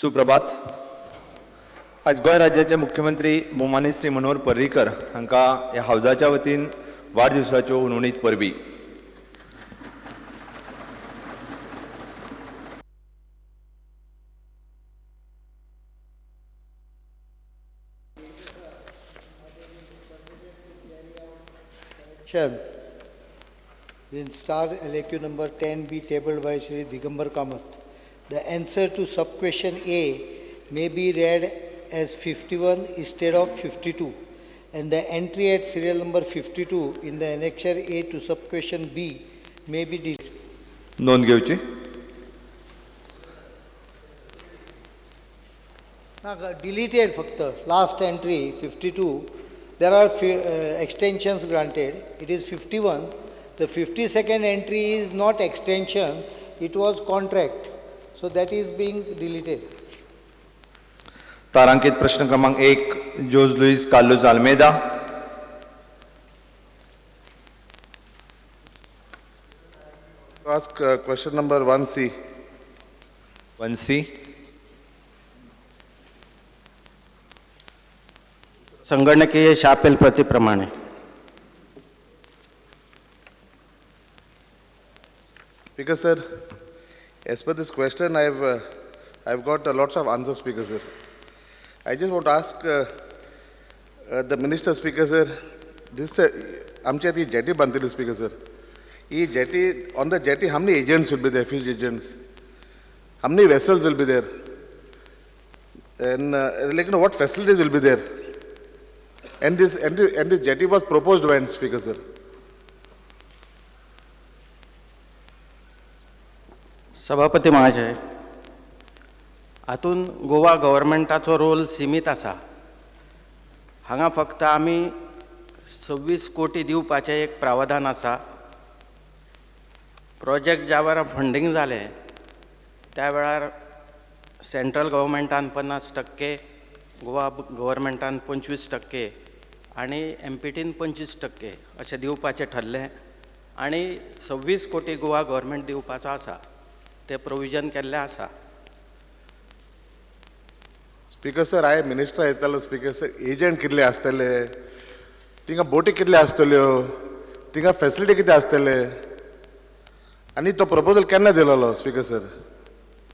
सुप्रभात. आज गोंय राज्याचे मुख्यमंत्री भोवमानी श्री मनोहर पर्रीकर हांकां ह्या हावजाच्या वतीन वाडदिवसाच्यो हुनहुनीत परबी. In star LAQ number 10B tabled by Shri Digambar Kamath. The answer to sub-question A may be read as 51 instead of 52, and the entry at serial number 52 in the annexure A to sub-question B may be deleted. नोंद घेवची. ना, deleted फक्त last entry 52. There are extensions granted. It is 51. The 52nd entry is not extension, it was contract. So that is being deleted. तारांकित प्रश्न क्रमांक 1, Jose Luis Carlos Almeida. Ask question number 1C. 1C. संगणकीय छापील प्रतीप्रमाणे. Speaker sir, as per this question, I've got lots of answers, Speaker sir. I just want to ask the minister, Speaker sir, this आमच्या ती jetty बांधतली, Speaker sir. He jetty, on the jetty, how many agents will be there, fish agents? How many vessels will be there? And what facilities will be there? And this jetty was proposed when, Speaker sir? सभापती महाशय, हातून Goa गव्हर्मेंटाचो role सीमीत आसा. हांगा फक्त आमी 26 कोटी दिवपाचें एक प्रावधान आसा. प्रोजेक्ट ज्या वेळार फंडींग जालें त्या वेळार सेंट्रल गव्हर्मेंटान 50%, गोवा गव्हर्मेंटान 25% आनी एम पी टीन 25% अशें दिवपाचें ठरलें आनी 26 कोटी गोवा गव्हर्मेंट दिवपाचो आसा, ते प्रोविजन केल्लें आसा. स्पीकर सर, हांवें मिनिस्टर येतालो स्पीकर सर, एजंट कितले आसतले, थिंगा बोटी कितले आसतल्यो, थिंगा फेसिलिटी कितें आसतले, आनी तो प्रपोजल केन्ना दिलोलो स्पीकर सर?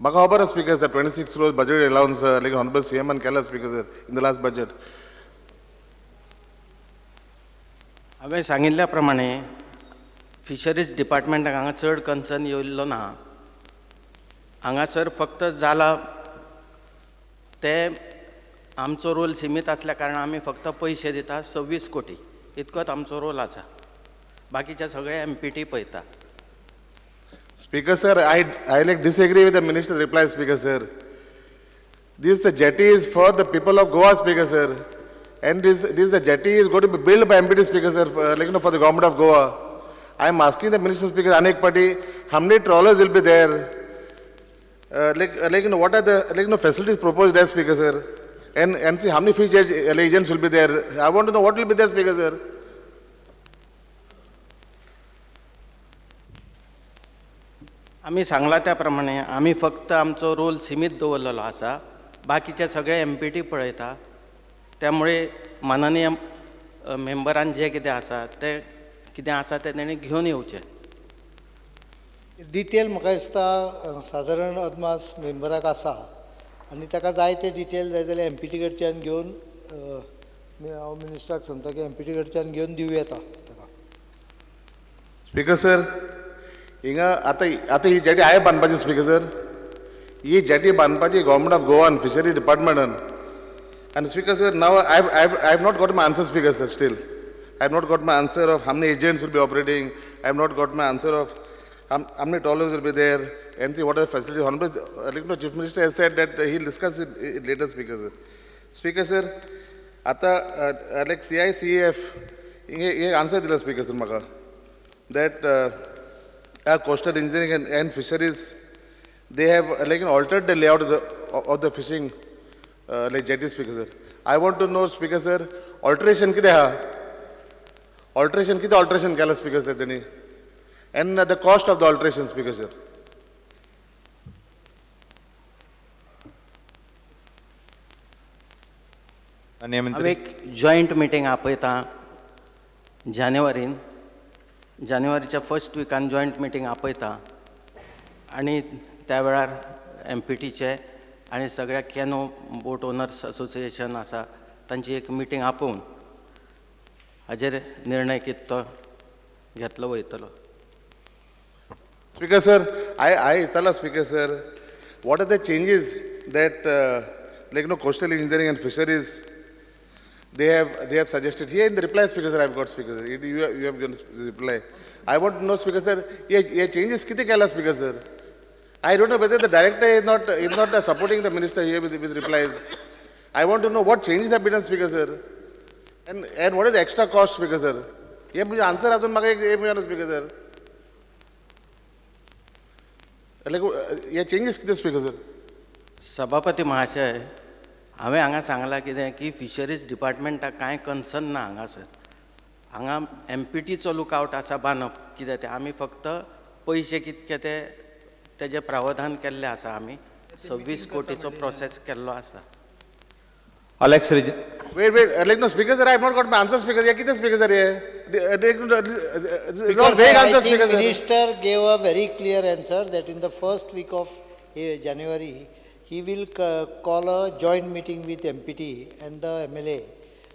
म्हाका खबर आसा speaker sir, 26 crores budget allowance like honourable C एमान केला speaker sir in the last budget. हांवें सांगिल्ल्या प्रमाणे फिशरीज डिपार्टमेंटाक हांगा चड कन्सर्न येयल्लो ना. हांगासर फक्त जाला ते आमचो रोल सीमीत आसल्या कारणान आमी फक्त पयशे दिता 26 कोटी, इतकोच आमचो रोल आसा. बाकीचे सगळे एम पी टी पळयता. Speaker sir, I like disagree with the minister's reply, Speaker sir. This the jetty is for the people of Goa, Speaker sir, and this the jetty is going to be built by MPT, Speaker sir, for the government of Goa. I am asking the minister, Speaker, Anek Pati, how many trawlers will be there? What are the facilities proposed there, Speaker sir? And see how many fish agents will be there. I want to know what will be there, Speaker sir. आमी सांगला त्या प्रमाणे आमी फक्त आमचो role सीमीत दवरलेलो आसा, बाकीचे सगळे एम पी टी पळयता. त्यामुळे माननीय मेंबरान जे कितें आसा तें कितें आसा तें तेणी घेवन येवचें. डिटेल म्हाका दिसता सादारण अदमास मेंबराक आसा आनी ताका जाय ते डिटेल जाय जाल्यार एम पी टी कडच्यान घेवन हांव मिनिस्टराक सांगता की एम पी टी कडच्यान घेवन दिवं येता ताका. स्पीकर सर, हिंगा आतां आतां ही जेटी हांवें बांदपाची स्पीकर सर, ही जेटी बांदपाची गव्हर्मेंट ऑफ गोवान फिशरीज डिपार्टमेंटान. आनी speaker sir, now I have not got my answer, speaker sir, still I have not got my answer of how many agents will be operating. I have not got my answer of how many trawlers will be there, and see what are the facilities. Honorable Chief Minister has said that he will discuss it later, Speaker sir. Speaker sir, आता like CICF हे answer दिला Speaker sir म्हाका that coastal engineering and fisheries, they have altered the layout of the fishing like jetty, Speaker sir. I want to know, Speaker sir, alteration कितें आहा? Alteration कितें alteration केलां, Speaker sir, तेणी? And the cost of the alteration, Speaker sir. माननीय हांव मंत्री. एक joint meeting आपयता जानेवारीन, जानेवारीच्या फर्स्ट विकान जॉयंट मिटींग आपयता आनी त्या वेळार एम पी टीचे आनी सगळ्या कॅनो बोट ओनर्स असोसिएशन आसा तांची एक मिटींग आपोवन हाजेर निर्णय कितें तो घेतलो वयतलो. Speaker sir, I विचारला speaker sir, what are the changes that like no coastal engineering and fisheries they have suggested here in the reply, speaker sir? I have got, speaker sir. You have given reply. I want to know, speaker sir, hey changes कितें केला, speaker sir? I don't know whether the director is not supporting the minister here with replies. I want to know what changes have been done, speaker sir, and what is extra cost, speaker sir. हे म्हणजे answer अजून म्हाका एक हे मेळना speaker sir. लायक हे changes कितें, speaker sir? सभापती महाशय, हांवें हांगा सांगलां कितें की फिशरीज डिपार्टमेंटाक कांय कन्सर्न ना हांगासर. हांगा एम पी टीचो लुकआवट आसा. बांदप कितें तें आमी फक्त पयशे कितके ते तेजें प्रावधान केल्लें आसा. आमी 26 कोटीचो प्रोसेस केल्लो आसा. Alex Reg Wait, wait, like no, speaker sir, I have not got my answer, speaker. Yeah, कितें speaker sir hey? It's all vague I answer, think speaker sir. Minister gave a very clear answer that in the first week of January, he will call a joint meeting with MPT and the MLA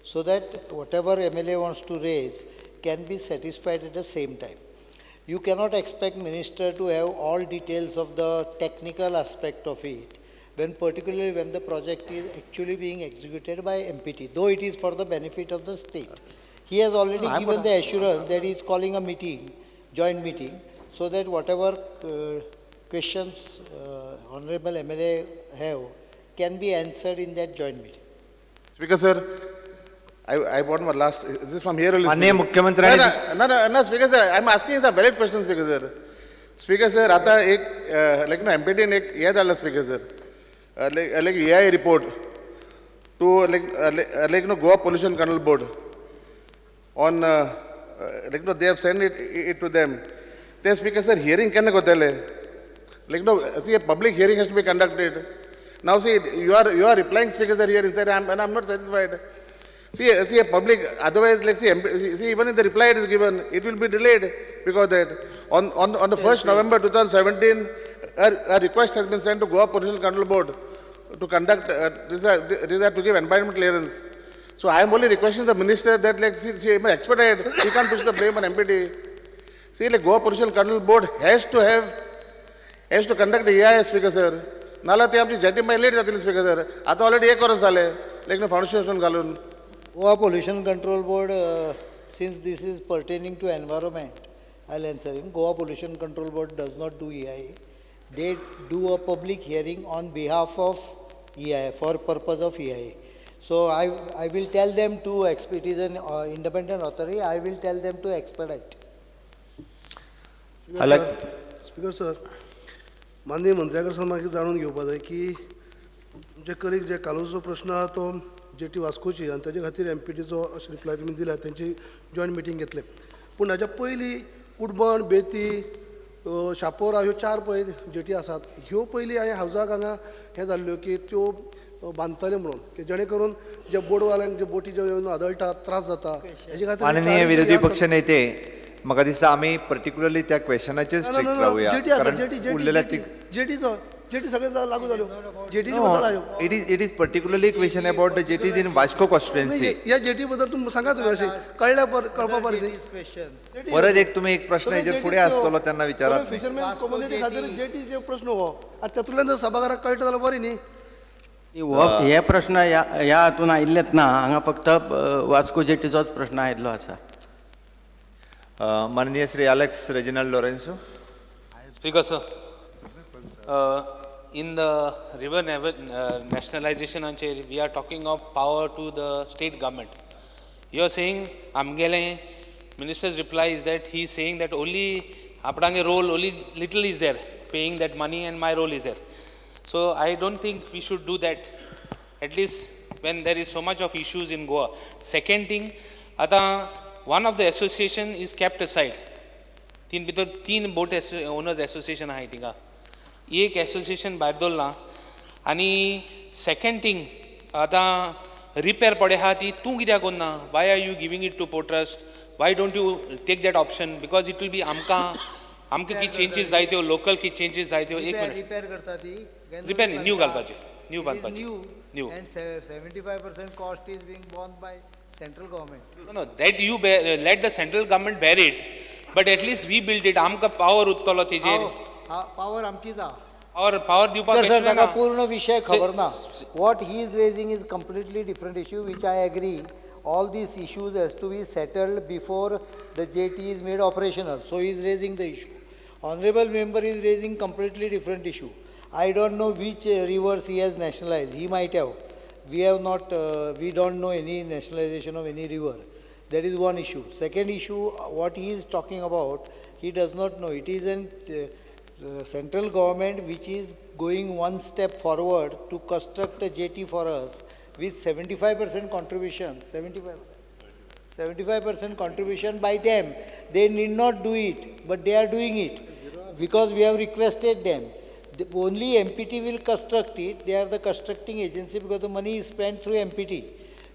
so that whatever MLA wants to raise can be satisfied at the same time. You cannot expect minister to have all details of the technical aspect of it, when particularly when the project is actually being executed by MPT, though it is for the benefit of the state. He has already I'm given gonna- the assurance that he is calling a meeting, joint meeting, so that whatever questions honorable MLA have can be answered in that joint meeting. Speaker sir, I want my last, is this from here only? माननीय speaker? मुख्यमंत्र्यांनी No, Speaker sir, I am asking is a valid question, speaker sir. Speaker sir, आता एक लायक no एमपीटीन एक हे धाडला, speaker sir, like EIA report to like no Goa Pollution Control Board on like no they have send it to them. ते speaker sir, hearing केन्ना करतले? Like no see, a public hearing has to be conducted. Now see, you are replying, speaker sir, here inside, and I'm not satisfied. See, a public, otherwise, like, see, see, even in the reply it is given, it will be delayed because that. On the 1st November 2017, a request has been sent to Goa Pollution Control Board to conduct, this are to give environment clearance. So I am only requesting the minister that, like, see, expedite, you can't push the blame on MPT. See, like, Goa Pollution Control Board has to conduct the EIA, speaker sir. नाल्यार ती आमची jetty मागीर late जातली, speaker sir. आतां already एक वर्स जालें लायक foundation stone घालून. Goa Pollution Control Board, since this is pertaining to environment, I'll answer him. Goa Pollution Control Board does not do EIA. They do a public hearing on behalf of EIA, for purpose of EIA. So I will tell them to, it is an independent authority, I will tell them to expedite. Alex speaker sir, माननीय मंत्र्या कडसून म्हाका जाणून घेवपा जाय की तुमचे colleague जे कालोचो प्रश्न आहा तो जेटी वास्कोची आनी ताजे खातीर एम पी टीचो अशें रिप्लाय तुमी दिला, तेंची जॉयंट मिटींग घेतले, पूण हाज्या पयलीं कुटबण, बेती, शापोरा ह्यो चार पळय जेटी आसात, ह्यो पयलीं हांवें हावजाक हांगा हें जाल्ल्यो की त्यो बांदतले म्हणून की जेणे करून जे बोटवाल्यांक जे बोटी ज्यो येवन आदळटात, त्रास जाता, हेजे खातीर माननीय चारूय विरोधी आसात. पक्ष नेते, म्हाका दिसता आमी पर्टिक्युलरली त्या क्वेशनाचेर ना, ना, स्ट्रिक्ट ना, रावया, जेटी आसा, कारण जेटी जेटी उरलेल्या जेटी जेटीचो जेटी सगळे लागू जाल्यो, जेटीची बद्दल आयो. It is particularly question about the jetties in Vasco constituency. ह्या जेटी बद्दल तुमी सांगा, तुमी अशें कळ्ळ्या पर कळपा बरें न्ही. Question. परत एक तुमी एक प्रश्न हेजेर फुडें आसतलो तेन्ना विचारात न्ही. फिशरमॅन कम्युनिटी खातीर जेटीचे प्रश्न हो, आनी तातूंतल्यान जर सभाघराक कळटा जाल्यार बरें न्ही. हो हे प्रश्न ह्या ह्या हातून आयिल्लेच ना. हांगा फक्त वास्को जेटीचोच प्रश्न आयिल्लो आसा. माननीय Shri Alex Reginald Lourenço. Speaker sir, in the river nationalization ancheri, we are talking of power to the state government. You are saying, आमगेले minister's reply is that he is saying that only आपणागे role only little is there, paying that money and my role is there. So I don't think we should do that, at least when there is so much of issues in Goa. Second thing, आता one of the association is kept aside. तीन भितर तीन बोट owners association आहाय, थिंगा एक association भायर दवरलां. आनी सेकंड थिंग, आतां रिपेर पडे आहा ती तूं कित्याक करना? Why are you giving it to Port Trust? Why don't you take that option? Because it will be आमकां आमकां कितें चेंजीस जाय त्यो, लोकल कितें चेंजीस जाय त्यो. एक मिनट. रिपेर करता ती. रिपेर न्ही, न्यू घालपाची, new बांदपाची, new. And 75% cost is being borne by central government. No, no, that you bear, let the central government bear it, but at least we build it. आमकां power उरतलो तेजेर. Power आमचीच आहा. Power power दिवपाक sir, ताका पूर्ण विशय खबर ना. What he is raising is completely different issue, which I agree. All these issues has to be settled before the jetty is made operational. So he is raising the issue. Honorable member is raising completely different issue. I don't know which rivers he has nationalized. He might have. We have not, we don't know any nationalization of any river. That is one issue. Second issue, what he is talking about, he does not know. It is an central government which is going one step forward to construct a jetty for us with 75% contribution, 75% contribution by them. They need not do it, but they are doing it because we have requested them. Only MPT will construct it. They are the constructing agency because the money is spent through MPT.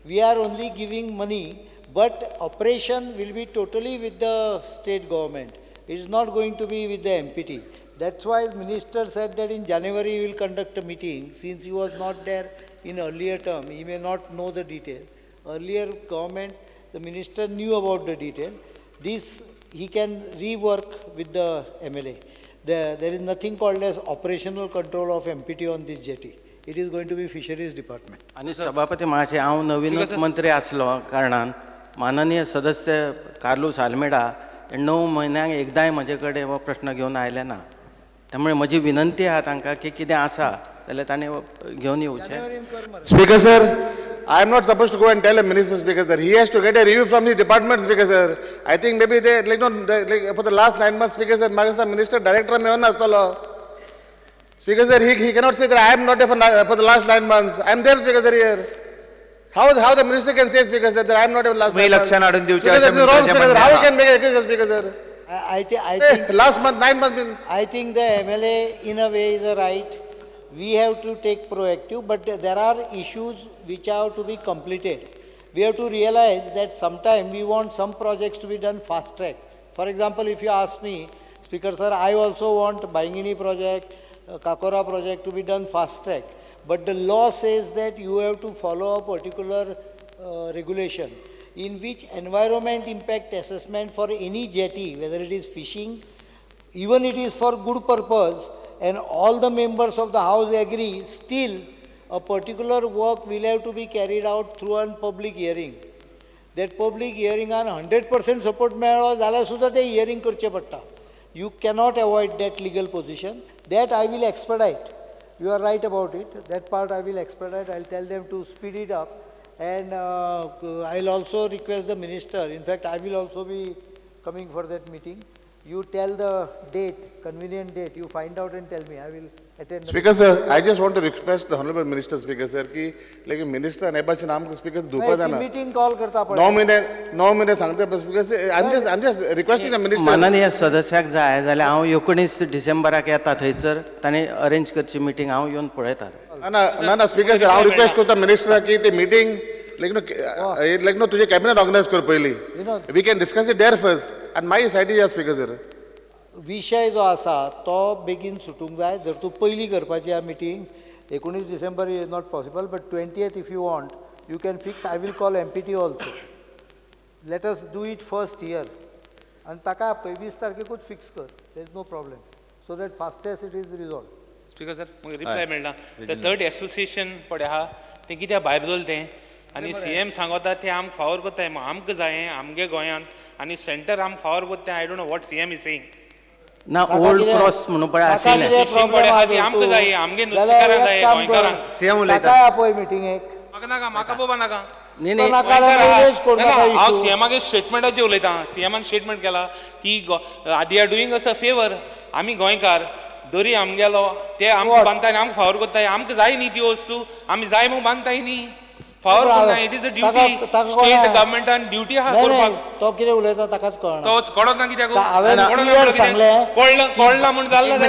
We are only giving money, but operation will be totally with the state government. It is not going to be with the MPT. That's why the minister said that in January he will conduct a meeting. Since he was not there in earlier term, he may not know the detail. Earlier government, the minister knew about the detail. This he can rework with the MLA. There is nothing called as operational control of MPT on this jetty. It is going to be fisheries department. आनी सभापती महाशय, हांव नवीनूच मंत्री आसलो कारणान माननीय सदस्य कार्लूस आल्मेडा 9 म्हयन्यांक एकदांय म्हजे कडेन हो प्रश्न घेवन आयले ना. त्यामुळे म्हजी विनंती आहा तांकां की कितें आसा जाल्यार तांणी घेवन येवचें. Speaker sir, I am not supposed to go and tell a minister, Speaker sir. He has to get a review from the department, Speaker sir. I think maybe they, like, no, they, like, for the last 9 months, Speaker sir, Magasa minister, director मेळना आसतलो. Speaker sir, he cannot say that I am not there for the last 9 months. I am there, Speaker sir, here. How the minister can say, Speaker sir, that I am not there for the last 9 months? Speaker sir, this is wrong, Speaker sir. How he can make an accusation, Speaker sir? I think last month, 9 months. I think the MLA in a way is right. We have to take proactive, but there are issues which have to be completed. We have to realize that sometime we want some projects to be done fast track. For example, if you ask me, Speaker sir, I also want Baingini project, Kakora project to be done fast track. But the law says that you have to follow a particular regulation in which environment impact assessment for any jetty, whether it is fishing, even it is for good purpose, and all the members of the house agree, still a particular work will have to be carried out through a public hearing. That public hearing on 100% support मेळ्ळो जाल्यार सुद्दां ते hearing करचें पडटा. You cannot avoid that legal position. That I will expedite. You are right about it. That part I will expedite. I will tell them to speed it up. And I will also request the minister. In fact, I will also be coming for that meeting. You tell the date, convenient date, you find out and tell me. I will attend the Speaker sir, I just want to request the Honorable Minister, Speaker sir, ki like minister नेबाचे नाम Speaker धुपा जाना. Meeting call करता पडे. 9 महिने सांगते Speaker sir. I'm just requesting the minister. माननीय सदस्याक जाय जाल्यार हांव 19 डिसेंबराक येता थंयसर तांणी अरेंज करची मिटींग हांव येवन पळयता. ना ना Speaker sir, हांव रिक्वेस्ट करता मिनिस्टराक की ते मिटींग like no तुझे कॅबिनेट ऑर्गनायज कर पयली. We can discuss it there first. आनी मागीर सायडी या स्पीकर सर. विशय जो आसा तो बेगीन सुटूंक जाय. जर तूं पयलीं करपाची आहा meeting 19 December is not possible, but 20th if you want you can fix. I will call MPT also. Let us do it first here आनी ताका आपय 20 तारखेकूच फिक्स कर. There is no problem, so that fastest it is resolve. Speaker sir, म्हाका reply मेळना. The third association पळय आहा तें कित्याक भायर दवरलें तें आनी सी एम सांगता तें आमकां फावर करताय, आमकां जाय आमगे गोंयांत आनी सेंटर आमकां फावर करता. I don't know what C M is saying. ना ओल्ड क्रॉस म्हणून पळय आशिल्लें आमकां जाय आमगे नुस्तेकारांक जाय गोंयकारांक. आपय मिटिंगेक म्हाका नाका, म्हाका पळोवपा नाका. न्ही न्ही, हांव सीएमागे स्टेटमेंटाचेर उलयतां. सीएमान स्टेटमेंट केला की they are doing us a favour. आमी गोंयकार दरी आमगेलो ते आमकां बांदताय आमकां फावर करताय. आमकां जाय न्ही त्यो वस्तू, आमी जाय म्हूण बांदताय न्ही. फावर करना, it is a duty. State गव्हर्मेंटान ड्युटी आहा करपाक. तो कितें उलयता ताकाच कळना. तोच कळत ना कित्याक हांवें सांगलें कळना म्हूण जालें ना,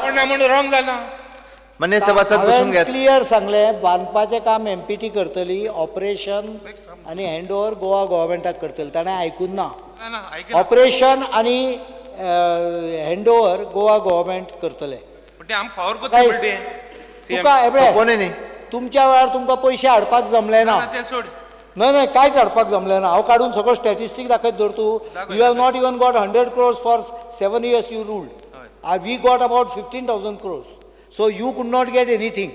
कळना म्हूण रॉंग जालें. मान्य सभासद बसून घेयात. क्लियर सांगलें, बांदपाचें काम एमपीटी करतली, ऑपरेशन आनी हँड ओवर गोवा गव्हर्मेंटाक करतली. ताणें आयकून ना. ऑपरेशन आनी हँड ओवर गोवा गव्हर्मेंट करतले. तुका एबळे तुमच्या वेळार तुमकां पयशे हाडपाक जमले ना. न्हय न्हय, कांयच हाडपाक जमलें ना. हांव काडून सगळो स्टॅटिस्टीक दाखयत धर तूं. You have not even got 100 crores for 7 years you ruled. We got about 15,000 crores. So you could not get anything.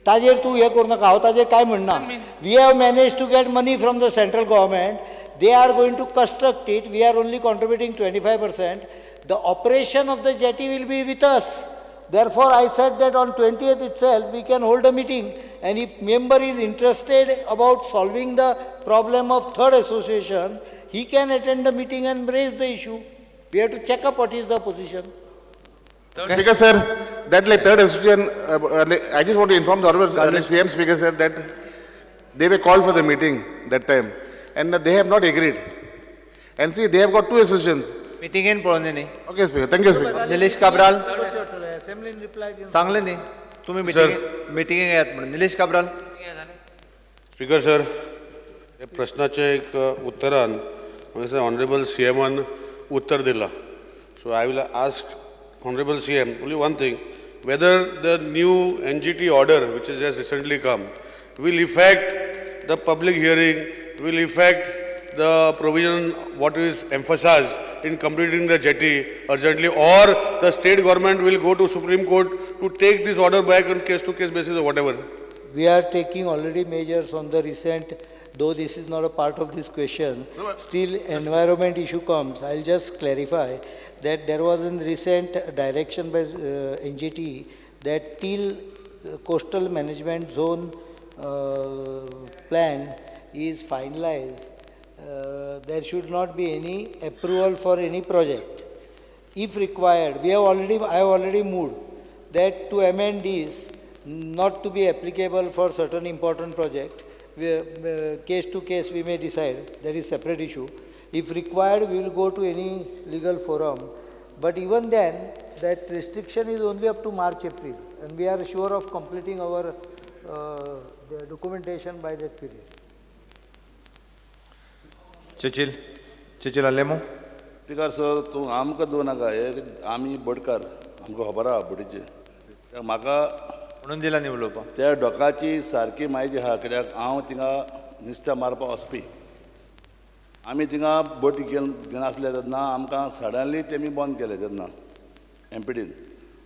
ताजेर तूं हें करूं नाका. हांव ताजेर कांय म्हणना. We have manage to get money from the central government. They are going to construct it. We are only contributing 25%. The operation of the jetty will be with us. Therefore, I said that on 20th itself, we can hold a meeting, and if member is interested about solving the problem of third association, he can attend the meeting and raise the issue. We have to check up what is the position. Speaker sir, that like third association, I just want to inform the Honorable CM Speaker sir that they were called for the meeting that time and they have not agreed. And see, they have got two associations. Meeting in पळोवंदी न्ही. Okay Speaker, thank you Speaker. Nilesh Cabral. सांगलें न्ही तुमी मिटिंगेक येयात म्हणून. Nilesh Cabral. Speaker sir, हे प्रश्नाचे एक उत्तरान honourable C एमान उत्तर दिलां. So I will ask honourable C M only one thing, whether the new NGT order which is just recently come will effect the public hearing, will effect the provision what is emphasized in completing the jetty urgently, or the state government will go to Supreme Court to take this order back on case-to-case basis or whatever? We are taking already measures on the recent, though this is not a part of this question, still environment issue comes. I'll just clarify that there was a recent direction by NGT that till coastal management zone plan is finalized, there should not be any approval for any project. If required, I have already moved that to amend this not to be applicable for certain important project. We, case to case we may decide, that is separate issue. If required, we will go to any legal forum. But even then, that restriction is only up to March, April, and we are sure of completing our the documentation by that period. Churchill Alemo. Speaker sir, तूं आमकां दिवं नाका, हे आमी बोटकार, आमकां खबर आहा बोटीचे. म्हाका म्हणून दिला न्ही उलोवपाक. त्या डोकाची सारकी म्हायती आहा, कित्याक हांव थिंगा नुस्तें मारपाक वचपी. आमी थिंगा बोटी घेनासले तेन्ना आमकां सडनली तेमी बंद केले तेन्ना एमपीटीन,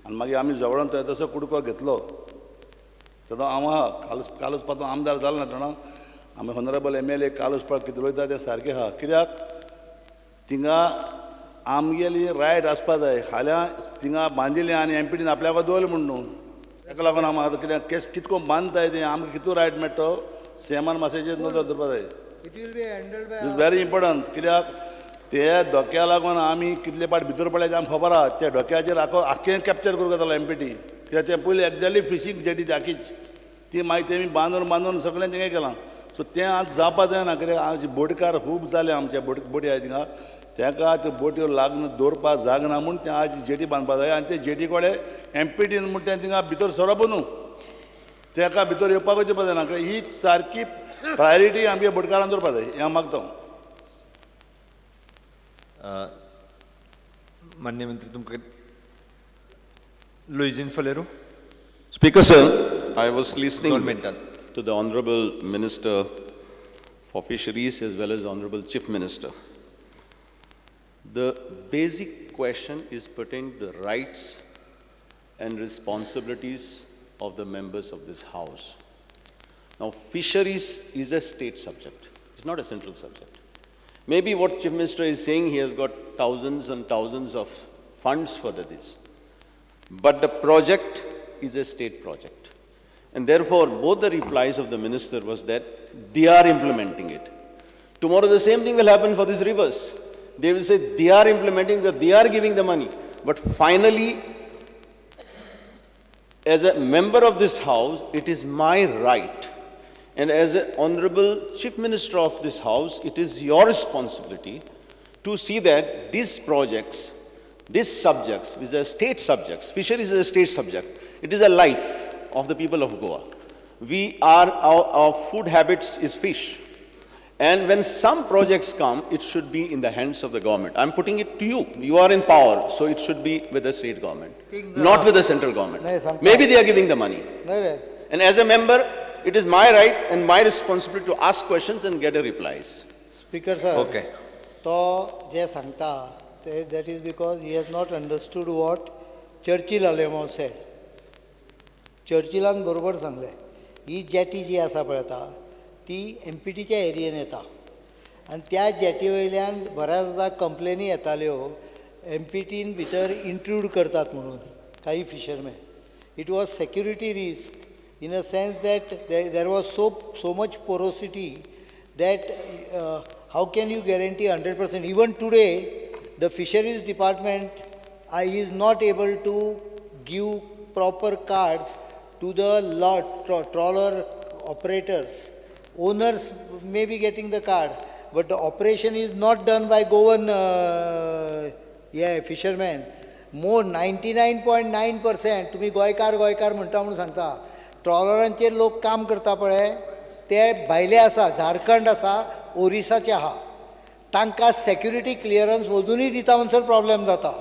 आनी मागीर आमी झगडोन थंय तसो कुडको घेतलो. तेन्ना हांव आहा, कालूच पासून आमदार जालो ना तेन्ना आमी honourable M L A Carlos Park कितें उलयता तें सारकें आहा, कित्याक थिंगा आमगेली रायट आसपा जाय. फाल्यां थिंगा बांदिल्लें आनी एमपीटीन आपल्याक दवरलें म्हूण न्हू, ताका लागून आम आतां कित्याक केस कितको बांदताय तें आमकां कितू रायट मेळटा तो सीएमान मातशें नदर दवरपा जाय. Is very important, कित्याक ते धोक्या लागून आमी कितले पाट भितर पडले तें आमकां खबर आहा. त्या धोक्याचेर आखो आख्खें कॅप्चर करूंक जातालो एमपीटी, कित्याक तें पयलीं एक्जेक्टली फिशींग जेटी आखीच ती मागीर तेमी बांदून बांदून सगळें तें केलां. सो तें आतां जावपा जायना, कित्याक आमचे बोटकार खूब जाले, आमचे बोटी आहा थिंगा, ताका त्यो बोटयो लागून दवरपाक जाग ना म्हूण तें आज जेटी बांदपाक जाय. आनी ते जेटी कडेन एमपीटीन म्हूण तें थिंगा भितर सरप न्हू, ताका भितर येवपाकूच दिवपा जायना. ही सारकी प्रायोरिटी आमगे बोटकारान दवरपा जाय, हें हांव मागता. मान्य मंत्री तुमकां Luizinho Faleiro. Speaker sir, I was listening to the Honorable Minister for Fisheries as well as Honorable Chief Minister. The basic question is pertaining to the rights and responsibilities of the members of this house. Now, fisheries is a state subject. It's not a central subject. Maybe what Chief Minister is saying, he has got thousands and thousands of funds for this. But the project is a state project. And therefore, both the replies of the minister was that they are implementing it. Tomorrow, the same thing will happen for these rivers. They will say they are implementing, because they are giving the money. But finally, as a member of this house, it is my right. And as an honorable chief minister of this house, it is your responsibility to see that these projects, these subjects, which are state subjects, fisheries is a state subject, it is a life. of the people of Goa. We are, our food habits is fish. And when some projects come, it should be in the hands of the government. I'm putting it to you. You are in power, so it should be with the state government, not with the central government. Maybe they are giving the money. And as a member, it is my right and my responsibility to ask questions and get a replies. Speaker sir, okay. To je sangta, that is because he has not understood what Churchill Alemao said. Churchillan बरोबर सांगले, ही jetty जी आसा पळय आतां ती एमपीटीच्या एरियेन येता आनी त्या जेटी वयल्यान बऱ्याचदा कंप्लेनी येताल्यो एमपीटीन भितर इंट्रूड करतात म्हणून काही fishermen. It was security risk in a sense that there was so much porosity that how can you guarantee 100%? Even today, the fisheries department is not able to give proper cards to the trawler operators. Owners may be getting the card, but the operation is not done by Goan fishermen. More 99.9% तुम्ही गोंयकार गोंयकार म्हणटा म्हणून सांगता, ट्रॉलरांचेर लोक काम करता पळय ते भायले आसा, झारखंड आसा, ओरिसाचे आहा, तांकां सेक्युरिटी क्लियरन्स अजुनूय दिता म्हणसर प्रॉब्लेम जाता.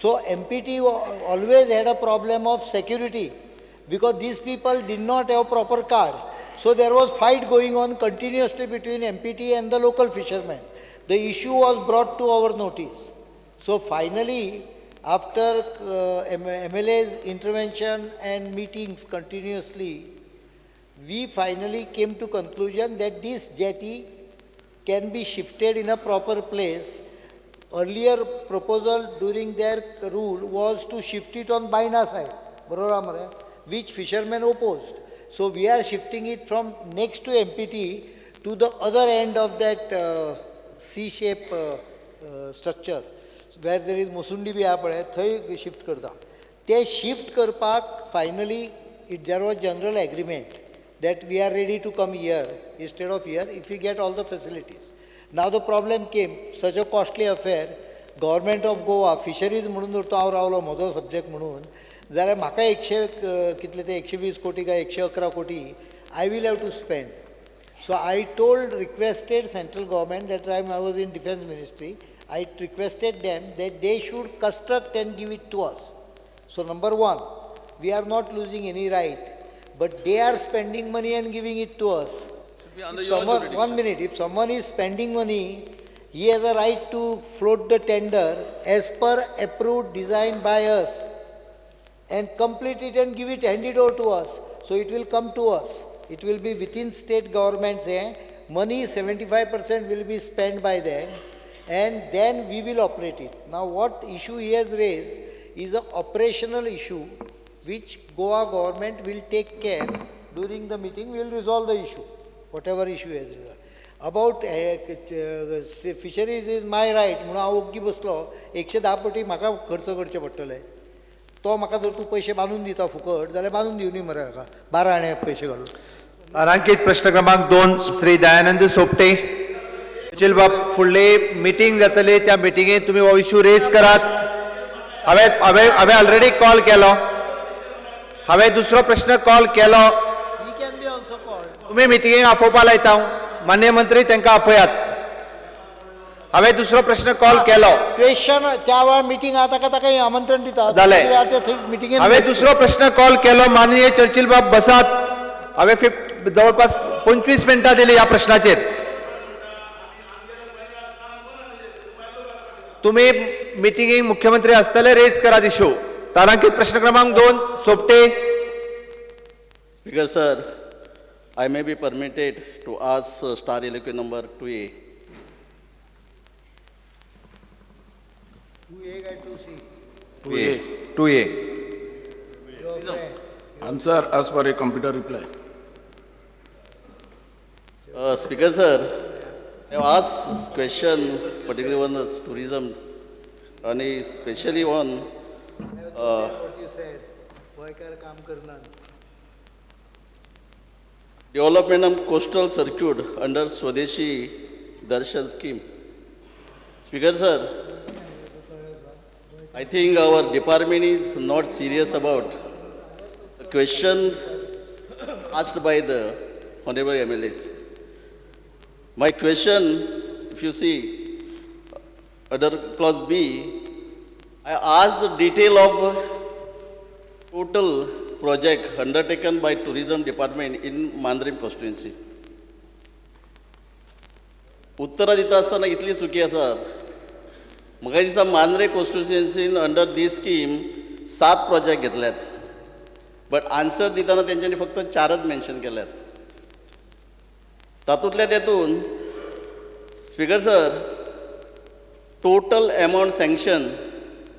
So MPT always had a problem of security because these people did not have proper card. So there was fight going on continuously between MPT and the local fishermen. The issue was brought to our notice. So finally, after MLA's intervention and meetings continuously, we finally came to conclusion that this jetty can be shifted in a proper place. Earlier proposal during their rule was to shift it on Baina side, which fishermen opposed. So we are shifting it from next to MPT to the other end of that C-shape structure, where there is Musundi बी आहा पळय थंय shift करता. ते shift करपाक finally there was general agreement that we are ready to come here instead of here if we get all the facilities. Now the problem came, such a costly affair, government of Goa, fisheries म्हणून जर तो हांव रावलो म्हजो subject म्हणून जाल्यार म्हाका एकशे कितले ते 120 कोटी काय 111 कोटी I will have to spend. So I told, requested central government, that time I was in defence ministry, I requested them that they should construct and give it to us. So number one, we are not losing any right, but they are spending money and giving it to us. Someone, 1 minute, if someone is spending money, he has a right to float the tender as per approved design by us and complete it and give it, hand it over to us. So it will come to us. It will be within state government's money, 75% will be spent by them, and then we will operate it. Now what issue he has raised is an operational issue which Goa government will take care. During the meeting, we will resolve the issue, whatever issue has resolved. About fisheries is my right, म्हणून हांव ओग्गी बसलो. 110 कोटी म्हाका खर्च करचे पडटले. तो म्हाका जर तूं पयशे बांदून दिता फुकट जाल्यार बांदून दिवनी मरे हाका 12 आणे पयशे घालून. तारांकित प्रश्न क्रमांक 2 श्री दयानंद सोपटे. सुशील बाब, फुडली मिटींग जातली त्या मिटिंगेत तुमी हो इशू रेज करात. हांवें हांवें हांवें ऑलरेडी कॉल केलो, हांवें दुसरो प्रश्न कॉल केलो. तुमी मिटिंगेक आफोवपा लायता हांव, मान्य मंत्री तांकां आफयात. हांवें दुसरो प्रश्न कॉल केलो. क्वेश्चन त्या वेळार मिटींग आहा ताका ताका आमंत्रण दिता जालें. हांवें दुसरो प्रश्न कॉल केलो. माननीय चर्चिल बाब बसात. हांवें जवळपास 25 मिनटां दिली ह्या प्रश्नाचेर. तुम्ही मिटिंगेक मुख्यमंत्री आसतले, रेज करात इशू. तारांकित प्रश्न क्रमांक 2 Sopte. Speaker sir, I may be permitted to ask star LAQ number 2A. 2A काय 2C? 2A. 2A. Answer as per a computer reply. Speaker sir, I have asked question particularly on the tourism and especially on what you said, गोंयकार काम करना. Development of coastal circuit under Swadeshi Darshan scheme. Speaker sir, I think our department is not serious about the question asked by the honorable MLAs. My question, if you see under clause B, I asked the detail of total project undertaken by tourism department in Mandrem constituency. उत्तरां दिता आसतना इतली चुकी आसात. म्हाका दिसता मांद्रे कॉन्स्टिट्युएन्सीन under these scheme 7 project घेतल्यात, but answer दितना तेंच्यांनी फक्त 4च मेन्शन केल्यात. तातूंतल्या तेतून speaker sir, total amount sanction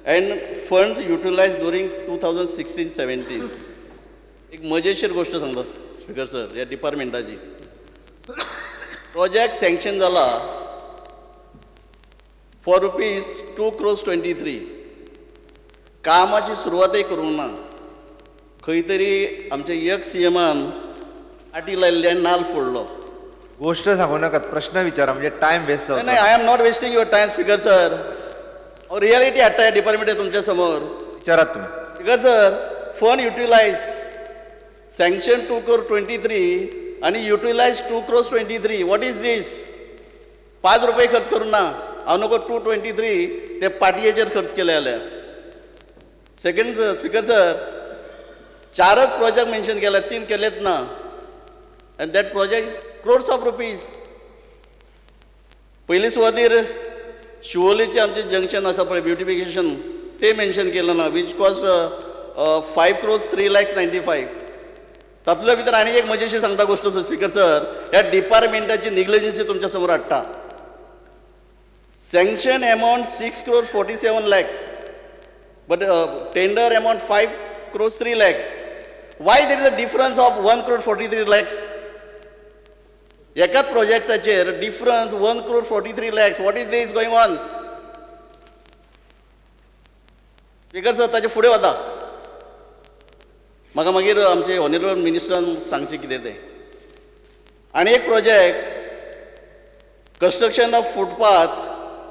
and funds utilise during 2016-17. एक मजेशीर गोश्ट सांगता स्पीकर सर, ह्या डिपार्टमेंटाची प्रोजेक्ट सँक्शन जाला फॉर ₹2 crores 23. कामाची सुरवातय करूंक ना. खंय तरी आमच्या यक सी एमान आटी लायिल्ली आनी नाल फोडलो. गोश्ट सांगू नाकात, प्रश्न विचारा, म्हणजे टायम वेस्ट जावचो. नाही, I am not wasting your time speaker sir. हांव रियालिटी हाडटा ह्या डिपार्टमेंट तुमच्या समोर. विचारात तुमी. Speaker sir, fund utilise sanction 2 crore 23 आनी utilise 2 crores 23. What is this? 5 रुपये खर्च करूं ना. हांव नको 223 ते पाटयेचेर खर्च केले जाल्यार. सेकंड स्पीकर सर, 4च प्रोजेक्ट मेन्शन केले, 3 केलेच ना, and that project crores of rupees. पयली सुवातीर शिवोलीचें आमचें जंक्शन आसा पळय, ब्युटिफिकेशन, तें मेन्शन केलें ना, which cost 5 crores 3,95,000. तातूंतल्या भितर आनी एक मजेशीर सांगता गोश्ट स्पीकर सर, ह्या डिपार्टमेंटाची निग्लिजन्सी तुमच्या समोर हाडटा. Sanction amount 6 crores 47 lakhs, but tender amount 5 crores 3 lakhs. Why there is a difference of 1 crore 43 lakhs? एकाच प्रोजेक्टाचेर difference 1 crore 43 lakhs. What is this going on? Speaker sir, ताचे फुडें वता. म्हाका मागीर आमचे ऑनरेबल मिनिस्टरान सांगचें कितें तें. आनी एक project, construction of footpath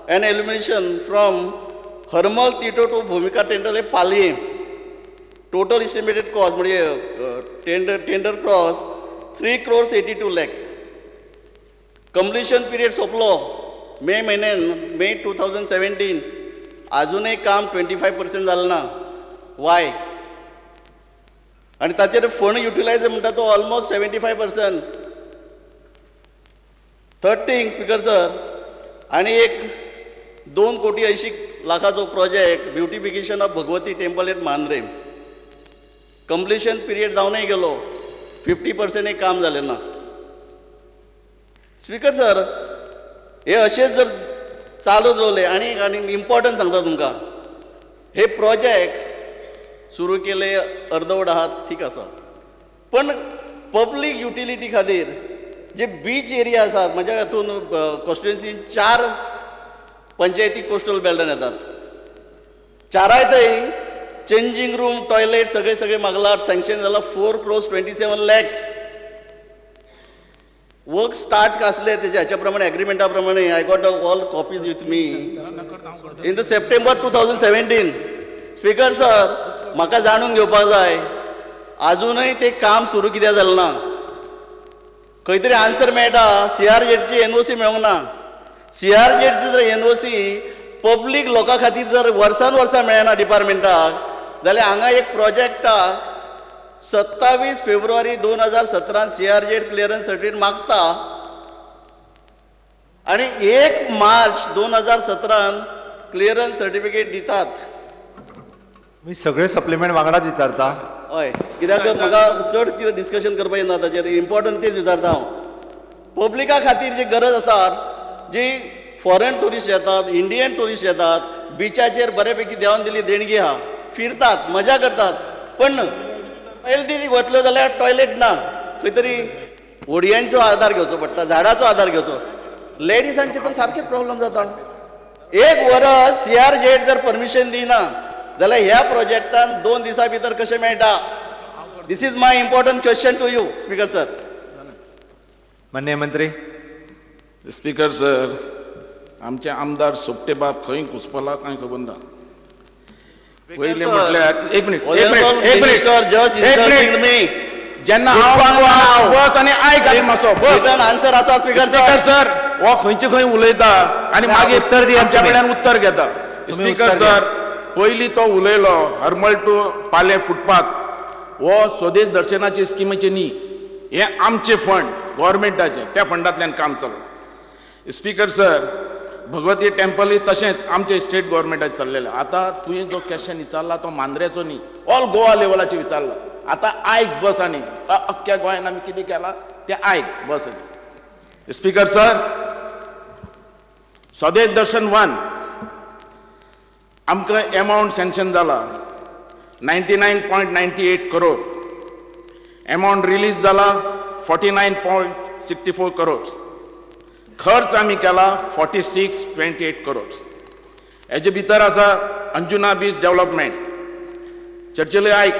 and illumination from Harmal Tito to Bhumika टेंडल Paliem. Total estimated cost म्हणजे tender cost 3 crores 82 lakhs. Completion period सोंपलो मे म्हयन्यान, मे 2017. आजुनय काम 25% जालें ना. वाय? आनी ताचेर फंड युटिलायज म्हणटा तो almost 75%. Third thing speaker sir, आनी एक 2 कोटी 80 लाखाचो project beautification of Bhagwati temple at Mandrem. Completion period जावनय गेलो, 50% काम जालें ना. स्पीकर सर, हे अशेंच जर चालूच रावलें, आनी आनी इम्पॉर्टंट सांगता तुमकां, हे प्रोजेक्ट सुरू केले अर्दवट आहात, ठीक आसा, पण पब्लीक युटिलिटी खातीर जे बीच एरिया आसात, म्हज्या हातून कॉन्स्टिट्युएन्सीन 4 पंचायती कोस्टल बेल्टान येतात, 4 थंय चेंजींग रूम, टॉयलेट सगळे सगळे मागला. सँक्शन जाला 4 crores 27 lakhs. Work start आसले तेजे हाच्या प्रमाणे, एग्रीमेंटा प्रमाणे. I got all copies with me in the September 2017. Speaker sir, म्हाका जाणून घेवपाक जाय आजुनय तें काम सुरू कित्याक जालें ना. खंय तरी आन्सर मेळटा सीआरझेडची एनओसी मेळूंक ना. सीआरझेडची जर एनओसी पब्लीक लोकां खातीर जर वर्सान वर्सां मेळना डिपार्टमेंटाक, जाल्यार हांगा एक प्रोजेक्टाक 27 फेब्रुवारी 2017 सीआरझेड क्लियरन्स सर्टिफिकेट मागता आनी 1 मार्च 2017 क्लियरन्स सर्टिफिकेट दितात. मी सगळे सप्लिमेंट वांगडाच विचारता. हय, कित्याक म्हाका चड कितें डिस्कशन करपाक येना ताचेर, इम्पॉर्टंट तेच विचारता हांव. पब्लिका खातीर जी गरज आसा, जी फॉरेन ट्युरिस्ट येतात, इंडियन ट्युरिस्ट येतात, बिचाचेर बऱ्यापैकी देवान दिली देणगी आहा, फिरतात, मजा करतात, पण एल टी वतलो जाल्यार टॉयलेट ना, खंय तरी होडयांचो आदार घेवचो पडटा, झाडाचो आदार घेवचो. लेडिजांचे तर सारकेच प्रॉब्लम जाता. एक वरस सी आर झेड जर परमिशन दिना जाल्यार ह्या प्रोजेक्टान 2 दिसां भितर कशें मेळटा? This is my important question to you speaker sir. माननीय मंत्री. स्पीकर सर, आमचे आमदार सोपटे बाब खंय घुसपला कांय खबर ना. पयलें म्हटल्यार एक मिनिट एक मिनिट एक मिनिट जेन्ना हांव बस आनी आयक आनी मातसो बस आन्सर आसा स्पीकर सर हो खंयचे खंय उलयता आनी मागीर उत्तर दियात आमच्या कडल्यान उत्तर घेता. स्पीकर सर पयलीं तो उलयलो हरमल टू पाले फुटपाथ हो स्वदेश दर्शनाचे स्किमीचे न्ही, हे आमचे फंड गव्हर्मेंटाचे, त्या फंडांतल्यान काम चल्लां. स्पीकर सर भगवती टेम्पलूय तशेंच आमचे स्टेट गव्हर्मेंटाचें चल्लेलें. आतां तुवें जो क्वेश्चन विचारला तो मांद्रेचो न्ही, ऑल गोवा लेवलाचेर विचारला. आतां आयक बस आनी अख्ख्या गोंयान आमी कितें केलां तें आयक बस आनी. स्पीकर सर स्वदेश दर्शन 1 आमकां एमावंट सँक्शन जाला 99.98 करोड, एमावंट रिलीज जाला 49.64 करोड, खर्च आमी केला 46.28 करोड. हेजे भितर आसा अंजुना बीच डेव्हलपमेंट. चर्चिले आयक,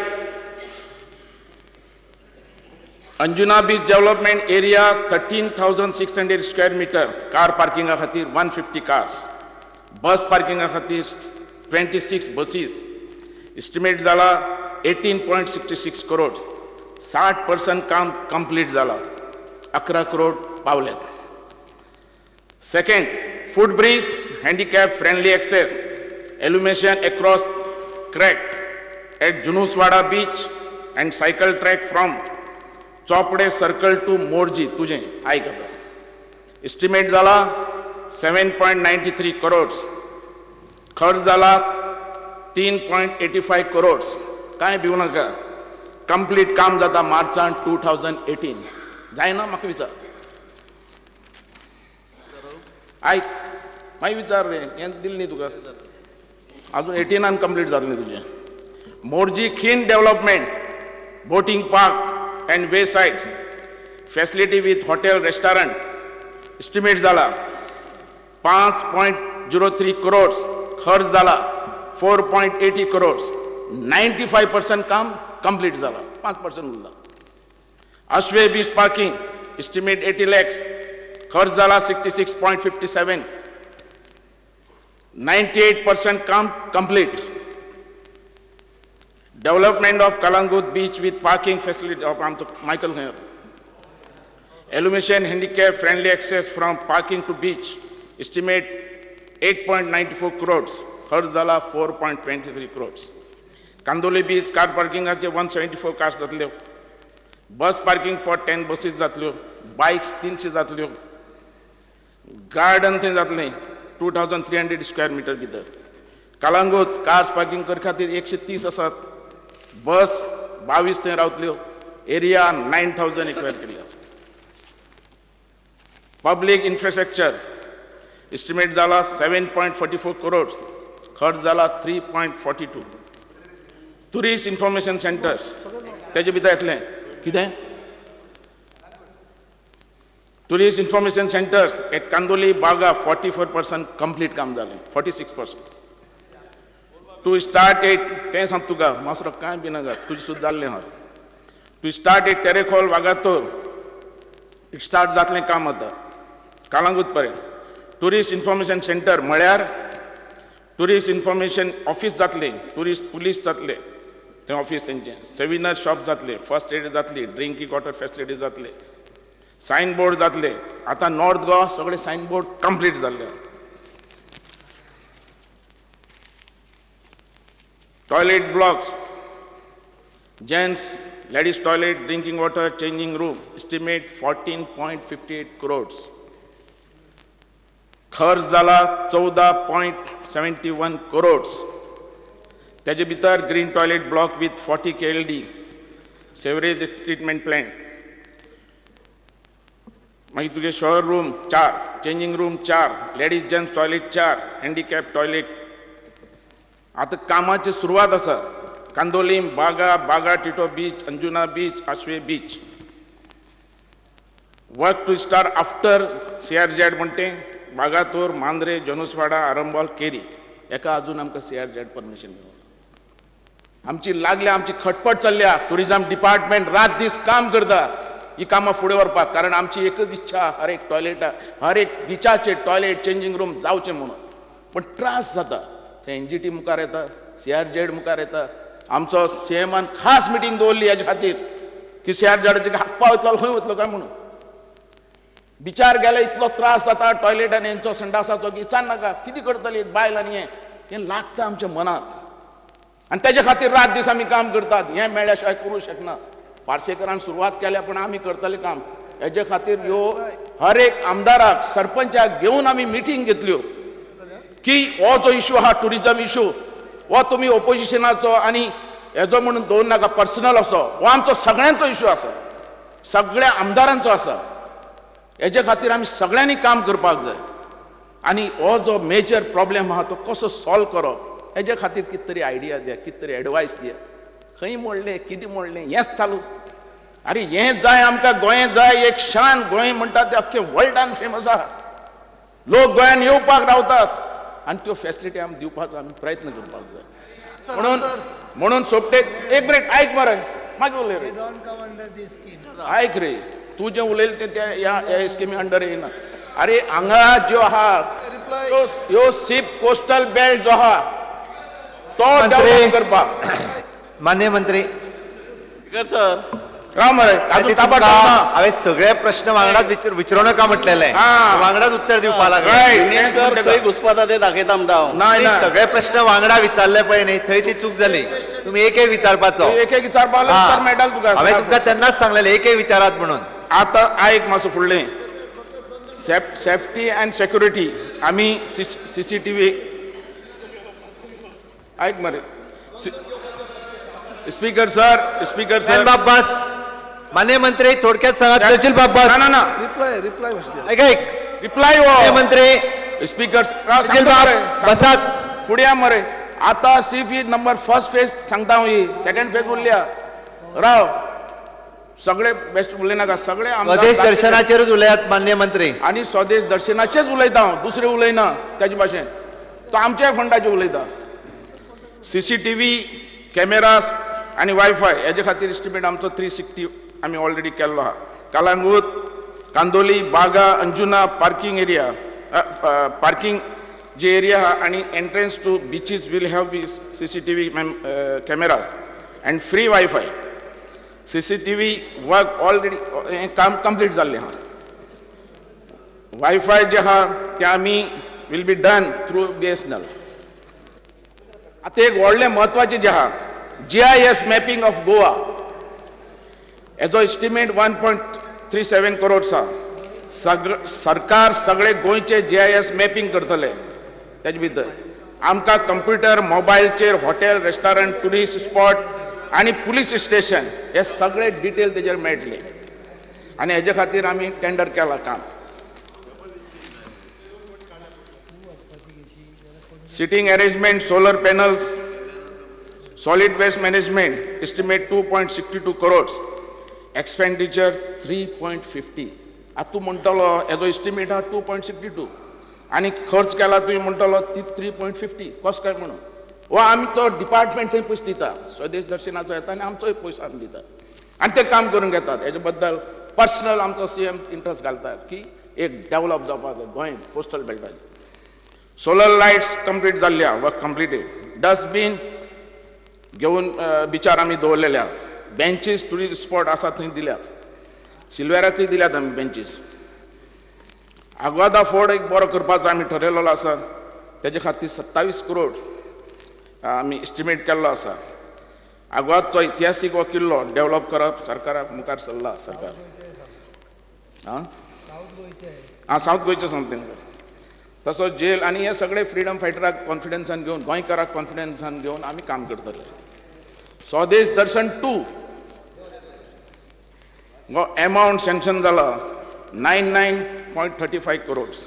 Anjuna beach development area 13,600 square metre, car पार्किंगा खातीर 150 कार्स, बस पार्किंगा खातीर 26 बसीस, एस्टिमेट जाला 18.66 करोड, 60% काम कंप्लीट जाला, 11 करोड पावल्यात. Second, foot bridge handicap friendly access, illumination across creek at Junoswada beach and cycle track from Chopde circle to Morjim. तुजें आयक आतां, एस्टिमेट जाला 7.93 करोड्स, खर्च जाला 3.85 करोड्स. कांय भिवू नाका, कंप्लीट काम जाता मार्चान 2018. जायना म्हाका विचार, आयक मागीर विचार रे, हें दिलें न्ही तुका, आजून 18 कंप्लीट जातलें तुजें. Morjim Khin development, boating park and way side facility with hotel restaurant, estimate जाला 5.03 करोड्स, खर्च जाला 4.80 करोड्स, 95% काम कंप्लीट जाला, 5% उरला. Ashwem beach parking estimate 80 lakhs, खर्च जाला 66.57, 98% काम complete. Development of Calangute beach with parking facility of आमचो मायकल खंय, illumination handicap friendly access from parking to beach, estimate 8.94 crores, खर्च जाला 4.23 करोड्स. कांदोली बीच कार पार्किंगाचे 174 कार्स जातल्यो, बस पार्किंग फॉर 10 बसीस जातल्यो, बायक्स 300 जातल्यो, गार्डन थंय जातलें 2,300 स्क्वेअर मिटर भितर. कलंगूट कार्स पार्किंग कर खातीर 130 आसात, बस 22 थंय रावतल्यो, एरिया 9,000 एक्वेर केल्ली आसा. पब्लीक इन्फ्रास्ट्रक्चर एस्टिमेट जाला 7.44 करोड्स, खर्च जाला 3.42. टुरिस्ट इन्फॉर्मेशन सेंटर्स तेजे भितर येतलें कितें, tourist information centres at Candolim Baga 44% complete काम जालें, 46%. टू स्टार्ट एट, तें सांग तुका मासरो कांय बी नाका, तुजें सुद्दां जाल्लें आहा. To start at Terekhol Vagator start जातलें काम आतां कलंगूट पर्यंत. टुरिस्ट इन्फॉर्मेशन सेंटर म्हळ्यार टुरिस्ट इन्फॉर्मेशन ऑफीस जातलें, टुरिस्ट पुलीस जातले तें ऑफीस तेंचें, सेविनर शॉप जातले, फर्स्ट एड जातली, ड्रिंकींग वॉटर फॅसिलिटी जातले, सायन बोर्ड जातले. आतां नॉर्थ गोवा सगळे सायन बोर्ड कंप्लीट जाल्ले. Toilet blocks, gents ladies toilet, drinking water, changing room, estimate 14.58 crores, खर्च जाला 14.71 करोड्स. तेजे भितर green toilet block with 40 KLD, sewerage treatment plant, मागीर तुगे shower room 4, changing room 4, ladies gents toilet 4, handicap toilet. आतां कामाची सुरवात आसा. Candolim, Baga, Baga Tito beach, Anjuna beach, Ashwem beach. Work to start after CRZ म्हणटे Vagator, Mandrem, जनोसवाडा, Arambol, केरी एका अजून आमकां CRZ permission मेळना. आमची लागल्या, आमची खटपट चल्ल्या. टुरिजम डिपार्टमेंट रात दीस काम करता ही कामां फुडें व्हरपाक, कारण आमची एकच इच्छा, हर एक टॉयलेटा, हर एक बिचाचेर टॉयलेट चेंजींग रूम जावचें म्हणून. पण त्रास जाता, ते NGT मुखार येता, सी आर झेड मुखार येता. आमचो सी एमान खास मिटींग दवरली हेजे खातीर की सी आर झेडाचे हाकपा वयतलो खंय वतलो काय म्हणून. बिचार गेले इतलो त्रास जाता टॉयलेट आनी हेंचो संडासाचो की विचार नाका कितें करतली बायल आनी हें हें लागता आमच्या मनाक आनी तेजे खातीर रात दीस आमी काम करतात. हें मेळ्ळ्या शिवाय करूं शकना. पार्सेकरान सुरवात केल्या पूण आमी करतले काम. हेजे खातीर ह्यो हर एक आमदाराक सरपंचाक घेवन आमी मिटींग घेतल्यो की हो जो इशू आहा ट्युरिजम इशू हो तुमी ओपोजिशनाचो आनी हेजो म्हणून दवर नाका पर्सनल असो, हो आमचो सगळ्यांचो इशू आसा, सगळ्या आमदारांचो आसा. हेजे खातीर आमी सगळ्यांनी काम करपाक जाय आनी हो जो मेजर प्रॉब्लेम आहा तो कसो सॉल्व करप हेजे खातीर कितें तरी आयडिया दिया, कितें तरी एडवायस दिया. खंय मोडलें कितें मोडलें हेंच चालू. अरे हें जाय आमकां, गोंय जाय एक शान. गोंय म्हणटा तें अख्खें वर्ल्डान फेमस आहा, लोक गोंयान येवपाक रावतात आनी त्यो फेसिलिटी आमी दिवपाचो आमी प्रयत्न करपाक जाय. म्हणून म्हणून सोपटे एक मिनिट आयक मरे, मागीर उलय रे, आयक रे, तूं जें उलयलें तें त्या ह्या स्किमी अंडर येना. अरे हांगा ज्यो आहा ह्यो सीप कोस्टल बेल्ट जो आहा तो डेव्हलप करपाक. मान्य मंत्री सर राव मरे, हांवें सगळे प्रश्न वांगडाच विचारू नका म्हटलेले, वांगडाच उत्तर दिवपाक लागले. खंय घुसपाता ते दाखयता म्हणटा हांव. सगळे प्रश्न वांगडा विचारले पळय न्ही, थंय ती चूक जाली. तुमी एक एक विचारपाचो, एक एक विचारपाक मेळटा तुका. हांवें तुमकां तेन्नाच सांगलेलें एक एक विचारात म्हणून. आतां आयक मातसो फुडलें. सेफ्टी अँड सेक्युरिटी आमी CCTV आयक मरे स्पीकर सर, स्पीकर सर बाब बस. मान्य मंत्री थोडक्यात सांगात. चर्चिल बाब बस. ना ना रिप्लाय रिप्लाय ऐक ऐक रिप्लाय हो मंत्री स्पीकर चर्चिल बाब बसात फुड्या मरे. आता C P number first phase सांगता हांव, ही सेकंड फेज उरल्या. राव सगळे बेस्ट उलय नाका, सगळे स्वदेश दर्शनाचेरूच उलयात मान्य मंत्री. आनी स्वदेश दर्शनाचेच उलयता हांव, दुसरें उलयना तेजे भाशेन. तो आमच्या फंडाचेर उलयता. CCTV cameras आनी वायफाय हेजे खातीर एस्टिमेट आमचो 360 आमी ऑलरेडी केल्लो आहा. Calangute, Candolim, Baga, Anjuna parking area, parking जे एरिया आहा आनी entrance to beaches will have be CCTV cameras and free wifi. CCTV work already हें काम कंप्लीट जाल्लें आहा. वायफाय जे आहा तें आमी will be done through BSNL. आतां एक व्हडलें म्हत्वाचें जें आहा GIS mapping of Goa हेजो एस्टिमेट 1.37 करोड्स आहा. सरकार सगळे गोंयचे GIS mapping करतले. तेजे भितर आमकां कंप्युटर, मोबायलचेर हॉटेल, रेस्टॉरंट, ट्युरिस्ट स्पॉट आनी पुलीस स्टेशन हे सगळे डिटेल तेजेर मेळटले आनी हेजे खातीर आमी टेंडर केलां काम. Sitting arrangement, solar panels, solid waste management estimate 2.62 crores, expenditure 3.50. आतां तूं म्हणटलो हेजो एस्टिमेट आहा 2.62 आनी खर्च केला तुवें म्हणटलो ती 3.50 कसो काय म्हणून. हो आमी तो डिपार्टमेंट थंय पयशे दिता, स्वदेश दर्शनाचो येता आनी आमचोय पयसो आमी दिता आनी ते काम करून घेतात. हेजे बद्दल पर्सनल आमचो CM interest घालता की एक डेवलप जावपाक जाय गोंय कोस्टल बेल्टाचेर. सोलर लायट्स कंप्लीट जाल्ल्या, वर्क कंप्लिटेड. डस्टबीन घेवन बिचार आमी दवरलेल्या. बेंचीस ट्युरिस्ट स्पॉट आसा थंय दिल्या, सिल्वेराकूय दिल्यात आमी बेंचीस. आग्वादा फोर्ट एक बरो करपाचो आमी ठरयलेलो आसा, तेजे खातीर 27 करोड आमी एस्टिमेट केल्लो आसा. आग्वादचो इतिहासीक हो किल्लो डेवलप करप सरकाराक मुखार सरला सरकार. आं आं सावथ गोंयचें समथींग. तसो जेल आनी हे सगळे फ्रिडम फायटराक कॉन्फिडन्सान घेवन, गोंयकाराक कॉन्फिडन्सान घेवन आमी काम करतले. स्वदेश दर्शन 2 हो एमावंट सँक्शन जाला 99.35 करोड्स.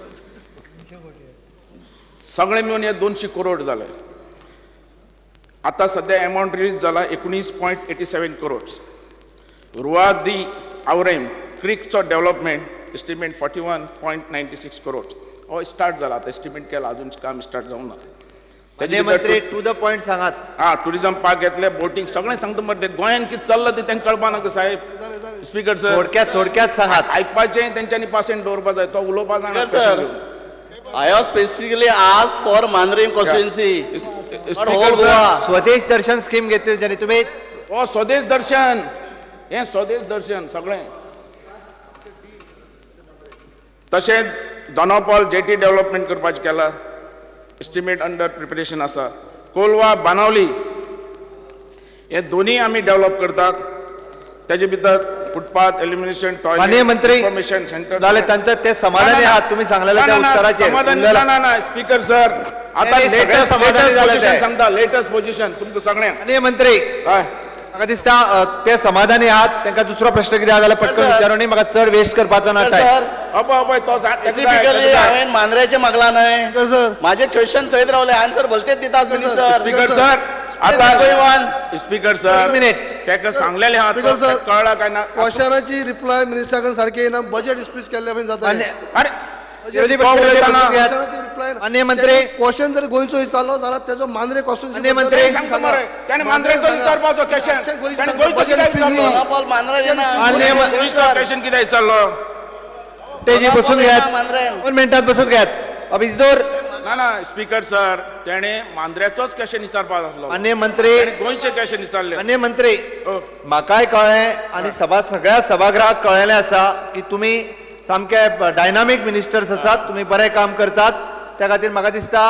सगळे मेळून हे 200 करोड जाले. आतां सद्या एमावंट रिलीज जाला 19.87 करोड्स. रुआ दी आवरेम क्रिकचो डेवलपमेंट एस्टिमेट 41.96 करोड्स. हो स्टार्ट जाला, आतां एस्टिमेट केला, अजून काम स्टार्ट जावंक ना. मंत्री टू the point सांगात. हां, ट्युरिजम पार्क घेतले, बोटींग सगळें सांगता मरे. गोंयान कितें चल्लां तें तांकां कळपा नाका साहेब. स्पीकर सर थोडक्यात थोडक्यात सांगात. आयकपाचें तेंच्यांनी पासेंट दवरपा जाय, तो उलोवपा जायना. Sir I have specifically asked for Mandrem constituency. Not whole Goa. Swadesh Darshan scheme घेतली जाणे तुम्ही. हो स्वदेश दर्शन हे स्वदेश दर्शन सगळें. तशेंच दोनापावल जेटी डेव्हलपमेंट करपाचें केला, एस्टिमेट अंडर प्रिपरेशन आसा. कोलवा बानावली हे दोन्ही आमी डेव्हलप करतात. तेजे भितर फुटपाथ एलिमिनेशन माननीय टॉयलेट मंत्री इन्फॉर्मेशन सेंटर जालें तांचें तें समाधानी आहात तुम्ही सांगलेल्या त्या उत्तराचेर? समाधानी ना ना स्पीकर सर, आतां नाही, सगळे लेटस्ट समाधानी जाले ते. पोझिशन सांगता, लेटस्ट पोझिशन तुमकां सगळ्यांक. माननीय मंत्री हय म्हाका दिसता ते समाधानी आहात. तांकां दुसरो प्रश्न कितें आहा जाल्यार पटकन विचारूनी, म्हाका चड वेस्ट करपाचो ना टायम. सर अबय अबय तो स्पेसिफिकली हांवें मांद्र्याचें मागलां न्हय, सर म्हाजें क्वेश्चन थंयच रावलें, आन्सर भलतेच दितात मिनिस्टर. स्पीकर सर आतां स्पीकर सर मिनिट ताका सांगलेलें आहा, स्पीकर सर कळ्ळा काय ना? क्वेश्चनाची रिप्लाय मिनिस्टरा कडेन सारकी येना, बजेट स्पीच केल्ल्या भशेन जाता. अरे विरोधी पक्ष रिप्लाय माननीय मंत्री क्वेश्चन जर गोंयचो विचारलो जाल्यार तेजो मांद्रे कॉन्स्टिट्युएन्सी माननीय मंत्री ताणें मांद्रेचो विचारपाचो क्वेश्चन, ताणें गोंयचो कित्याक विचारलो? क्वेश्चन कित्याक विचारलो? तेजी बसून घेयात, 2 मिनटात बसून घेयात. अभिजदोर ना ना स्पीकर सर तेणें मांद्र्याचोच क्वेश्चन विचारपाक आसलो. माननीय मंत्री गोंयचे क्वेश्चन विचारले. माननीय मंत्री म्हाकाय कळ्ळें आनी सभा सगळ्या सभागृहाक कळ्ळेलें आसा की तुमी सामके डायनामीक मिनिस्टर्स आसात, तुमी बरें काम करतात. त्या खातीर म्हाका दिसता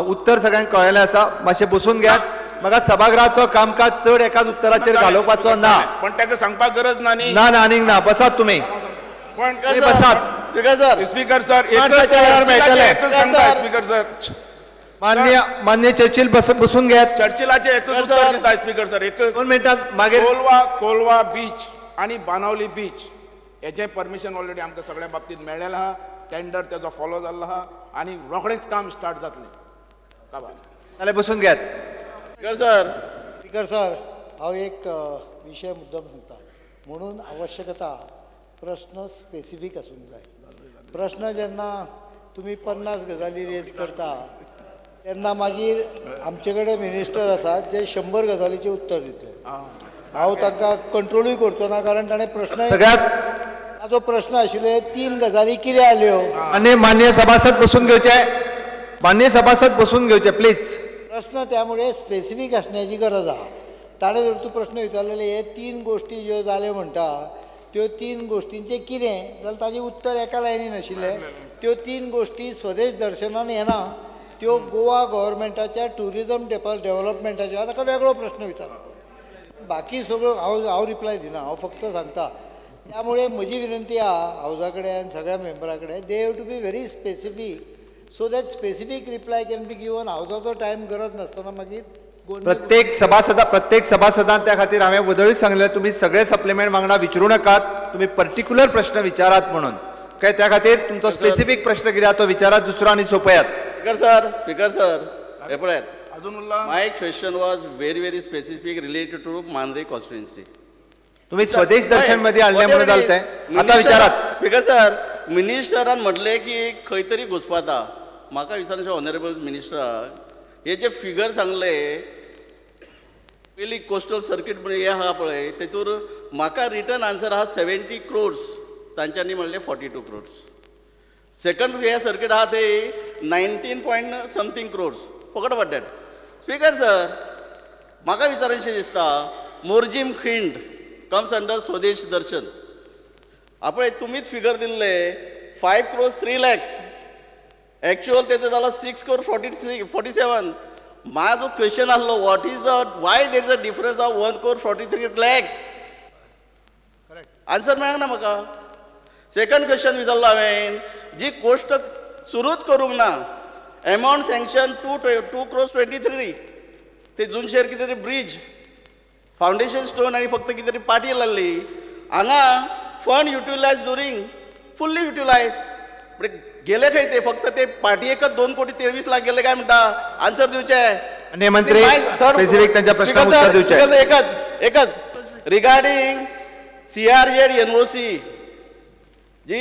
उत्तर सगळ्यांक कळ्ळेलें आसा. मातशें बसून घेयात, म्हाका सभागृहाचो कामकाज चड एकाच उत्तराचेर घालोवपाचो ना. पण ताका सांगपाक गरज ना न्ही. ना ना आनीक ना, बसात तुमी, बसात. स्पीकर सर स्पीकर सर मेळटलें. स्पीकर सर माननीय माननीय चर्चिल बसून घेयात. चर्चिलाचे एकच उत्तर दिता स्पीकर सर, एकच 2 मिनटात मागीर. कोलवा कोलवा बीच आनी बानावली बीच हेजें परमिशन ऑलरेडी आमकां सगळ्या बाबतींत मेळ्ळेलें आहा, टेंडर तेजो फॉलो जाल्लो आहा आनी रोखडेंच काम स्टार्ट जातलें. काबार जाल्यार बसून घेयात. स्पीकर सर स्पीकर सर हांव एक विशय मुद्दम सांगता, म्हणून आवश्यकता प्रश्न स्पेसिफीक आसूंक जाय. प्रश्न जेन्ना तुमी 50 गजाली रेज करता तेन्ना मागीर आमचे कडेन मिनिस्टर आसात जे 100 गजालीचें उत्तर दितले. हांव तांकां कंट्रोलूय करचो ना, कारण ताणें प्रश्न ताजो प्रश्न आशिल्ले 3 गजाली कितें आल्यो. आनी माननीय सभासद बसून घेवचे, माननीय सभासद बसून घेवचे प्लीज. प्रश्न त्यामुळे स्पेसिफीक आसण्याची गरज आहा. ताणें जर तूं प्रश्न विचारलेले हे 3 गोश्टी ज्यो जाल्यो म्हणटा त्यो 3 गोश्टींचें कितें जाल्यार ताजें उत्तर एका लायनीन आशिल्लें. त्यो 3 गोश्टी स्वदेश दर्शनान येना, त्यो गोवा गव्हर्मेंटाच्या ट्युरिजम डेव्हलपमेंटाच्यो. ताका वेगळो प्रश्न विचारलो, बाकी सगळ्यो हांव हांव रिप्लाय दिना, हांव फक्त सांगता. त्यामुळे म्हजी विनंती आहा हावजा कडेन आनी सगळ्या मेंबरा कडेन, they have to be very specific so that specific reply can be given. हावजाचो time गरज नासतना मागीर प्रत्येक सभासदा प्रत्येक सभासदान त्या खातीर हांवें वदळूच सांगलें तुमी सगळे सप्लिमेंट वांगडा विचारू नाकात, तुमी पर्टिक्युलर प्रश्न विचारात म्हणून. काय त्या खातीर तुमचो स्पेसिफीक प्रश्न कितें आहा तो विचारात दुसरो आनी सोंपयात. स्पीकर सर स्पीकर सर हे पळयात, my question was very very specific related to Mandrem constituency. तुम्ही स्वदेश दर्शन मध्ये आणले म्हणून जालें तें आतां विचारात. स्पीकर सर मिनिस्टरान म्हटलें की खंय तरी घुसपाता. म्हाका विचारचें ऑनरेबल मिनिस्टराक हे जे फिगर सांगले पयली कोस्टल सर्कीट म्हणून हे आहा पळय तेतूर म्हाका रिटर्न आन्सर आहा 70 क्रोर्स, तांच्यांनी म्हणलें 42 क्रोर्स. सेकंड हे सर्कीट आहा ते 19 point something crores. Forgot about that. Speaker sir म्हाका विचारचें दिसता Morjim Khind comes under Swadesh Darshan. आपणे तुमीच फिगर दिल्ले 5 crores 3 lakhs, actual तेजें जाला 6 crore 47. म्हाजो क्वेश्चन आसलो what is the why there is a difference of 1 crore 43 lakhs. Answer मेळना ना म्हाका. सेकंड क्वेश्चन विचारलो हांवें जी कोश्ट सुरूच करूंक ना, एमावंट सँक्शन 2 crores 23, ते जुनशेर कितें तरी ब्रीज फावंडेशन स्टोन आनी फक्त कितें तरी पाटी लायल्ली, हांगा fund utilise during fully utilise म्हणजे गेले खंय ते? फक्त ते पाटयेकच 2 कोटी 23 लाख गेले काय म्हणटा? आन्सर दिवचे. आनी मंत्री स्पेसिफीक तांच्या प्रश्नाक उत्तर दिवचे. एकच एकच रिगार्डींग CRZ NOC जी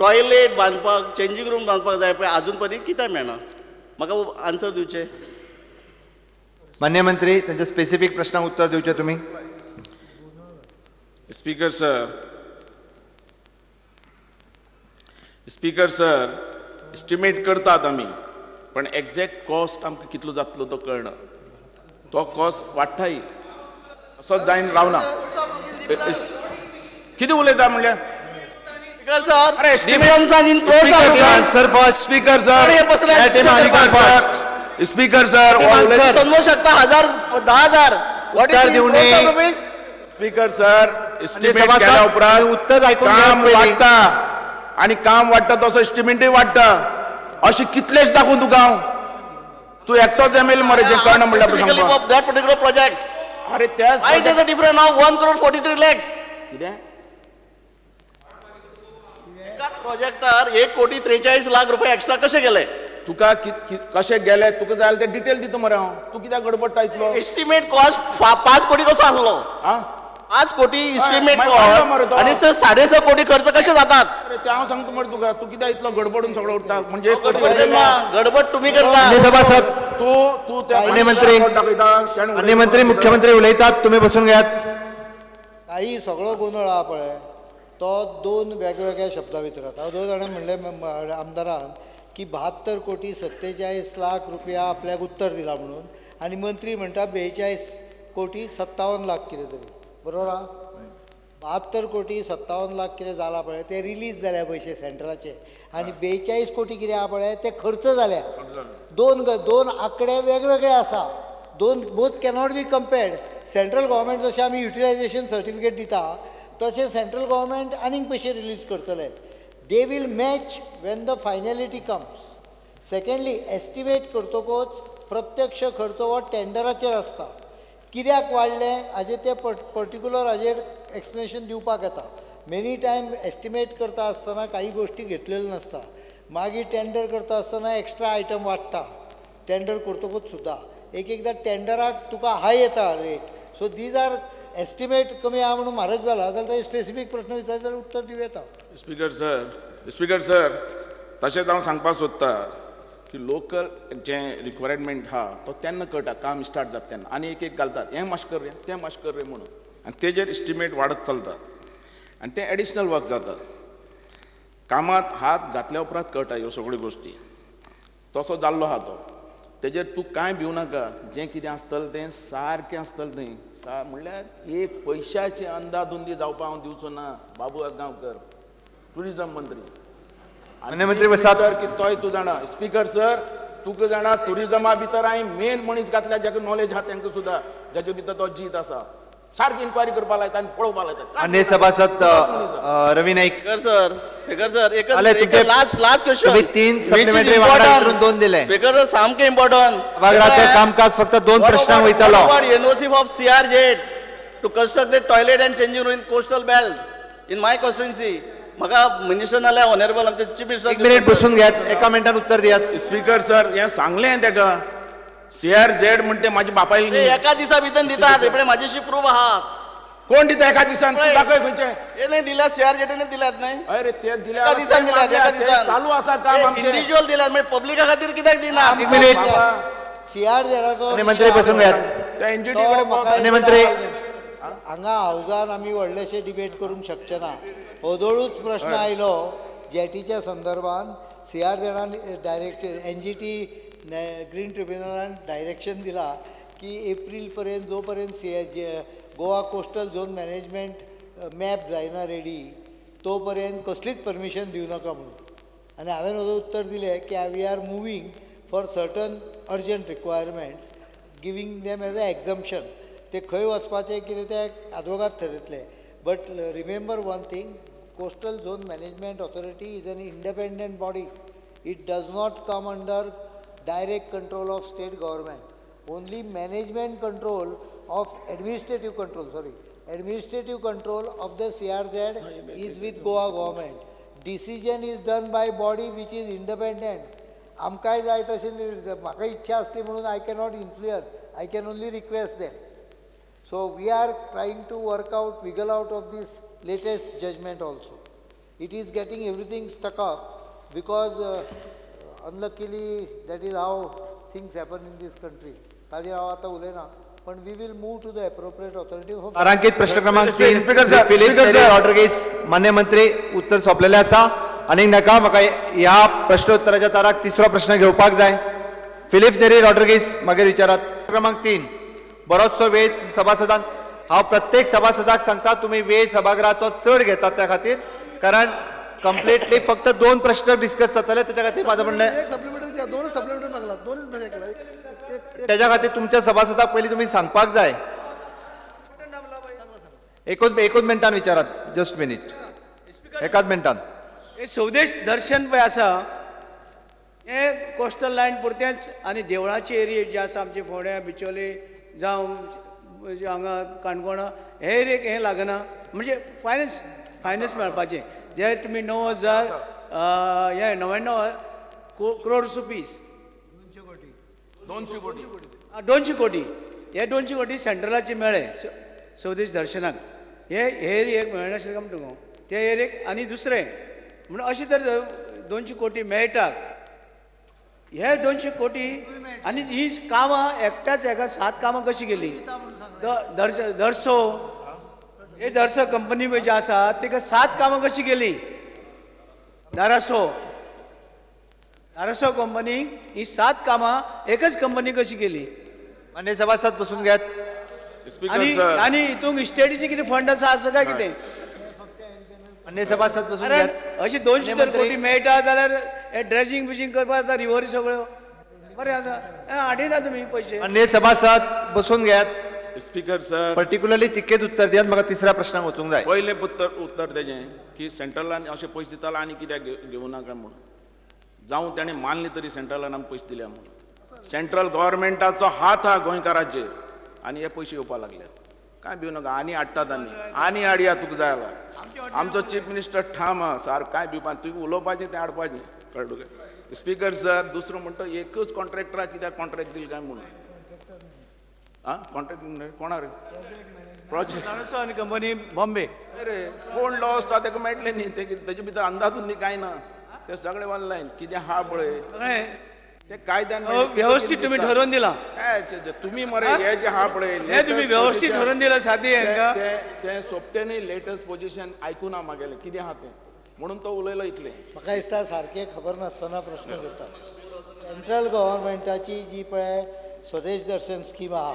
टॉयलेट बांदपाक चेंजींग रूम बांदपाक जाय पळय आजून पर्यंत कित्याक मेळना? म्हाका आन्सर दिवचे. माननीय मंत्री तांच्या स्पेसिफीक प्रश्नाक उत्तर दिवचे तुमी. Speaker sir speaker sir, estimate करतात आमी, पण एक्झॅक्ट कॉस्ट आमकां कितलो जातलो तो कळना. तो कॉस्ट वाडटाय, असोच जायन रावना. कितें उलयता म्हणल्यार? Sir, speaker sir, speaker sir, समजू शकता 1000 10,000. स्पीकर सर, एस्टिमेट केल्या उपरांत उत्तर आयकून काम वाडटा आनी काम वाडटा तसो एस्टिमेटूय वाडटा. अशें कितलेच दाखोवन तुका हांव, तूं एकटोच एम एल मरे जें कळना म्हणल्यार that particular project. अरे त्याच डिफरंट हांव 1.43 crore. कितें एकाच प्रोजेक्टार 1,43 कोटी रुपये एक्स्ट्रा कशे गेले? तुका कशे गेले तुका जाय ते डिटेल दिता मरे हांव. तूं कित्याक गडबडटा इतलो? एस्टिमेट कॉस्ट 5 कोटी कसो आसलो? 5 कोटी एस्टिमेट कॉस्ट आनी सर 6.5 कोटी खर्च कशे जातात? ते हांव सांगता मरे तुका. तूं कित्याक इतलो गडबडून सगळो उठता? म्हणजे गडबड तुमी करता. तूं तूं त्या माननीय मंत्री मुख्यमंत्री उलयतात, तुमी बसून घेयात. काही सगळो गोंदळ आहा पळय तो दोन वेगवेगळ्या शब्दां भितर आसा. दोन जाणां म्हणलें आमदारान की 72 कोटी 47 लाख रुपया आपल्याक उत्तर दिला म्हणून, आनी मंत्री म्हणटा 42 कोटी 57 लाख कितें तरी. बरोबर आहा? 72 कोटी 57 लाख कितें जाला पळय ते रिलीज जाल्या पयशे सेंट्रलाचे, आनी 42 कोटी कितें आहा पळय ते खर्च जाल्या. दोन आंकडे वेगवेगळे आसा. दोन both cannot be compared. Central government जशें आमी युटिलायझेशन सर्टिफिकेट दिता तशें सेंट्रल गव्हर्मेंट आनीक पयशे रिलीज करतले. They will match when the finality comes. Secondly, estimate करतकूच प्रत्यक्ष खर्च हो टेंडराचेर आसता. कित्याक वाडलें हाजेर ते पर्टिक्युलर हाजेर एक्सप्लेनेशन दिवपाक येता. मेनी टायम एस्टिमेट करता आसतना काही गोश्टी घेतलेल्यो नासता. मागीर टेंडर करता आसतना एक्स्ट्रा आयटम वाडटा. टेंडर करतकूच सुद्दां एक एकदां टेंडराक तुका हाय येता rate. So these are estimate कमी आहा म्हणून म्हारग जाला जाल्यार ताजेर स्पेसिफीक प्रश्न विचारले जाल्यार उत्तर दिवं येता. स्पीकर सर, स्पीकर सर, तशेंच हांव सांगपाक सोदता की लोकल जें रिक्वायरमेंट आहा तो तेन्ना कळटा, काम स्टार्ट जाता तेन्ना. आनी एक एक घालतात, हें मातशें कर रे, तें मातशें कर रे म्हणून, आनी तेजेर एस्टिमेट वाडत चलता आनी तें एडिशनल वर्क जाता. कामांत हात घातल्या उपरांत कळटा ह्यो सगळ्यो गोश्टी. तसो जाल्लो आहा तो. तेजेर तूं कांय भिवू नाका. जें कितें आसतलें तें सारकें आसतलें. तें म्हणल्यार एक पयशाची अंदाधुंदी जावपाक हांव दिवचो ना. बाबू आजगांवकर टुरिजम मंत्री, मंत्री बसात की तोय तूं जाणा. स्पीकर सर, तुका जाणा टुरिजमा भितर हांवें मेन मनीस घातल्या जाका नॉलेज आहा तांकां सुद्दां, जाचे भितर तो जीत आसा. सारकी इन्क्वायरी करपाक लायता आनी पळोवपाक लायता. माननीय सभासद Ravi Naik. Speaker sir, speaker sir, एकच लास्ट लास्ट क्वेश्चन. तुम्ही 3 सप्लिमेंटरी वांगडा विचारून 2 दिले. स्पीकर सर, सामकें इम्पॉर्टंट. सभागृहाचें कामकाज फक्त 2 प्रश्नांक वयतलो. NOC of CRZ to construct the toilet and changing room in coastal belt in my constituency. म्हाका मिनिस्टर नाल्यार ऑनरेबल आमचे चीफ मिनिस्टर. एक मिनिट बसून घेयात, एका मिनटान उत्तर दियात. स्पीकर सर, हें सांगलें ताका CRZ म्हणटे म्हाज्या बापायले एका दिसा भितर दितात. पळय म्हाजेशी प्रूफ आहा. कोण दिता एका दिसान? तूं दाखय खंयचें. हे न्ही दिल्यात, CRZ दिल्यात न्ही. अरे ते दिल्यात एका दिसान दिल्यात, एका दिसान चालू आसा काम आमचें. इंडिव्हिज्युअल दिल्यात म्हणजे पब्लिका खातीर कित्याक दिना? एक मिनिट. CRZ मंत्री बसून घेयात. त्या एनजीटी कडेन मंत्री. हांगा हावजान आमी व्हडलेशे डिबेट करूंक शकचे ना. होदोळूच प्रश्न आयलो जेटीच्या संदर्भान. CRZ direct NGT green ट्रिब्युनलान direction दिला की एप्रील पर्यंत जो पर्यंत Goa coastal zone management map जायना रेडी तो पर्यंत कसलीच परमिशन दिवं नाका म्हणून. आनी हांवें म्हजो उत्तर दिलें की we are moving for certain urgent requirements, giving them as a exemption. ते खंय वचपाचें कितें तें आदवोगाद थरयतले. But remember one thing, coastal zone management authority is an independent body. It does not come under direct control of state government. Only management control of administrative control, sorry, administrative control of the CRZ is with Goa government. Decision is done by body which is independent. आमकांय जाय तशें म्हाका इच्छा आसली म्हणून I cannot influence, I can only request them. So we are trying to work out, wiggle out of this latest judgment also. It is getting everything stuck up because unluckily that is how things happen in this country. ताजेर हांव आतां उलयना, पण we will move to the appropriate authority. तारांकित प्रश्न क्रमांक 3 Philip Rodrigues, मान्य मंत्री उत्तर सोंपलेलें आसा. आनीक नाका म्हाका ह्या प्रश्नोत्तराच्या ताराक तिसरो प्रश्न घेवपाक जाय. फिलीप नेरी रॉड्रिगीस मागीर विचारात. क्रमांक 3. बरोचसो वेळ सभासदान, हांव प्रत्येक सभासदाक सांगता तुमी वेळ सभागृहाचो चड घेतात त्या खातीर, कारण कंप्लिटली फक्त 2 प्रश्न डिस्कस जातले तेच्या खातीर म्हाजें म्हणणें तेच्या खातीर तुमच्या सभासदाक पयलीं तुमी सांगपाक जाय. एकूच मिनटान विचारात, जस्ट मिनीट, एकाच मिनटान. हे स्वदेश दर्शन पळय आसा हे कोस्टल लायन पुरतेंच आनी देवळाची एरिया जी आसा आमची फोंड्या बिचोले जावं हांगा काणकोणा हे एरियेक हें लागना, म्हणजे फायनान्स फायनान्स मेळपाचें जे तुमी 9,000 हे 99 क्रोड रुपीज 200 कोटी हे 200 कोटी सेंट्रलाचे मेळ्ळे स्वदेश दर्शनाक, हे एरियेक मेळनाशिल्लें काय म्हणटा ते एरियेक. आनी दुसरें म्हणून अशें तर 200 कोटी मेळटात, हे 200 कोटी आनी ही कामां एकट्याच एका 7 कामां कशी गेली. दर्सो हे दर्सो कंपनी जे आसा तिका 7 कामां कशी गेली. दारासो दारासो कंपनी ही 7 कामां एकच कंपनी कशी केली. मान्य सभासद बसून घेयात. आनी आनी हितूंक स्टेटीचे कितें फंड आसा आसा काय कितें. मान्य सभासद बसून घेयात. अशें 200 कोटी मेळटा जाल्यार हे ड्रेजिंग बिजिंग करपाक जाता रिव्हरी सगळ्यो बरें आसा, हाडिना तुमी पयशे. मान्य सभासद बसून घेयात. स्पीकर सर, पर्टिक्युलरली तितकेच उत्तर दियात, म्हाका तिसऱ्या प्रश्नाक वचूंक जाय. पयलें उत्तर तेजें की सेंट्रलान अशे पयशे दितालो आनी कित्याक घेवना काय म्हणून, जावं ताणें मानलें तरी सेंट्रलान आमी पयशे दिल्या म्हणून. सेंट्रल गव्हर्मेंटाचो हात आहा गोंयकाराचेर आनी हे पयशे येवपाक लागल्यात. कांय भिवू नाका, आनी हाडटात आमी, आनी हाडया तुका जाय जाल्यार. आमचो चीफ मिनिस्टर ठाम आहा सार, कांय भिवपा, तुवें उलोवपाचें तें हाडपाचें, कळ्ळें तुका. स्पीकर सर, दुसरो म्हणटा एकच कॉन्ट्रॅक्टराक कित्याक कॉन्ट्रॅक्ट दिलें काय म्हणून. आं, कॉन्ट्रॅक्ट कोणा रे? Project company Bombay. अरे कोण लॉस तो ताका मेळटलें न्ही, तेजे भितर अंदाजून न्ही कांय ना, ते सगळे ऑनलायन कितें आहा पळय ते कायद्यान व्यवस्थीत तुमी ठरोवन दिलां. तुमी मरे हे जे आहा पळय हे तुमी व्यवस्थीत ठरोवन दिलां सादी हांकां. ते सोपटे न्ही लेटस्ट पोजिशन आयकूना मागेलें कितें आहा तें म्हणून तो उलयलो इतलें. म्हाका दिसता सारकें खबर नासतना प्रश्न करता. सेंट्रल गव्हर्मेंटाची जी पळय स्वदेश दर्शन स्कीम आहा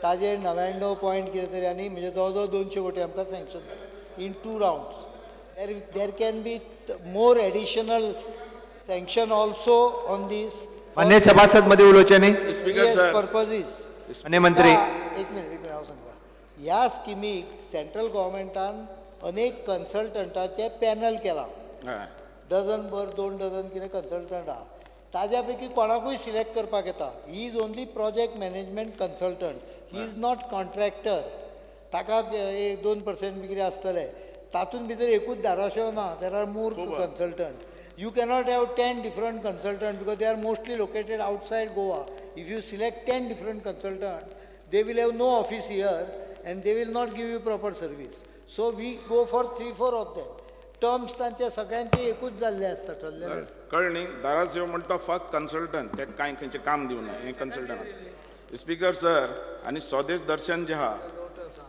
ताजेर 99 पॉयंट कितें तरी आनी म्हणजे जवळ जवळ 200 कोटी आमकां सँक्शन जालें in 2 rounds. There can be more additional sanction also on this. मान्य सभासद मध्ये उलोवचें न्ही. Speaker sir, purposes. मान्य मंत्री, एक मिनिट हांव सांगता. ह्या स्किमीक सेंट्रल गव्हर्मेंटान अनेक कन्सल्टंटाचें पॅनल केलां, डझन भर 2 डझन कितें कन्सल्टंट आहा, ताज्या पैकी कोणाकूय सिलेक्ट करपाक येता. He is only project management consultant, he is not contractor. ताका 1-2% बी कितें आसतलें तातूंत भितर एकूच धाराशिव ना, there are more consultant. You cannot have 10 different consultant because they are mostly located outside Goa. If you select 10 different consultant they will have no office here and they will not give you proper service. So we go for 3-4 of them. Terms तांचे सगळ्यांचे एकूच जाल्ले आसता, ठरलेले आसता. कळ्ळें न्ही. धाराशिव म्हणटा फक्त कन्सल्टंट, ते कांय खंयचें काम दिवना हें कन्सल्टंट. स्पीकर सर, आनी स्वदेश दर्शन जें आहा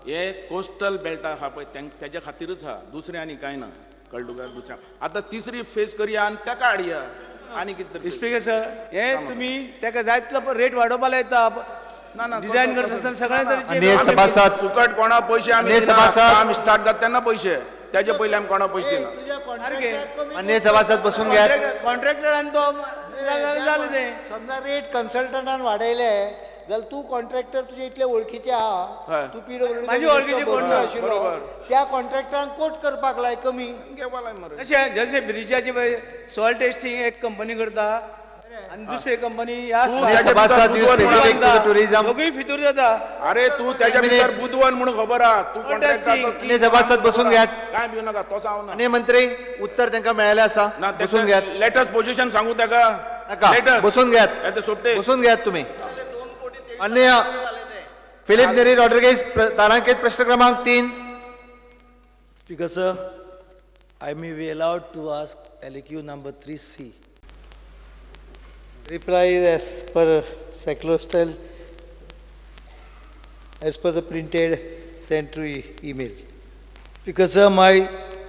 हे कोस्टल बेल्ट आहा पळय तेज्या खातीरच आहा, दुसरें आनी कांय ना. कळ्ळें तुका. दुसरें आतां तिसरी फेज करया आनी ताका हाडया आनी कितें. स्पीकर सर, हे तुमी ताका जाय तितलो रेट वाडोवपा लायता, ना डिझायन करता आसतना सगळ्या तरेचे फुकट कोणा पयशे आमी काम स्टार्ट जाता तेन्ना पयशे, त्याच्या पयलीं आमी कोणा पयशे दिना. मान्य सभासद बसून घेयात. कॉन्ट्रॅक्टर आनी तो जालें तें. समजा रेट कन्सल्टंटान वाडयले जाल्यार तूं कॉन्ट्रॅक्टर तुजे इतले वळखीचे आहा, तूं पीडब्ल्यूडी आशिल्लो, त्या कॉन्ट्रॅक्टरान कोट करपाक लाय कमी. तशें जशें ब्रिजाचे सॉयल टेस्टिंग एक कंपनी करता आनी दुसरी कंपनी दोगूय फितूर जाता. अरे तूं त्याच्या भितर बुदवंत म्हणून खबर आहा, तूं कॉन्ट्रॅक्टर. सभासद बसून घेयात. कांय भिवू नाका, तसो हांव ना. मान्य मंत्री, उत्तर तांकां मेळ्ळें आसा, बसून घेयात. लेटस्ट पोजिशन सांगू ताका, नाका, बसून घेयात, बसून घेयात तुमी. माननीय फिलीप नेरी रॉड्रिगेज, तारांकित प्रश्न क्रमांक 3. Speaker sir, I may be allowed to ask LAQ number 3C. Reply is as per cyclostyle, as per the printed sent to email. Speaker sir, my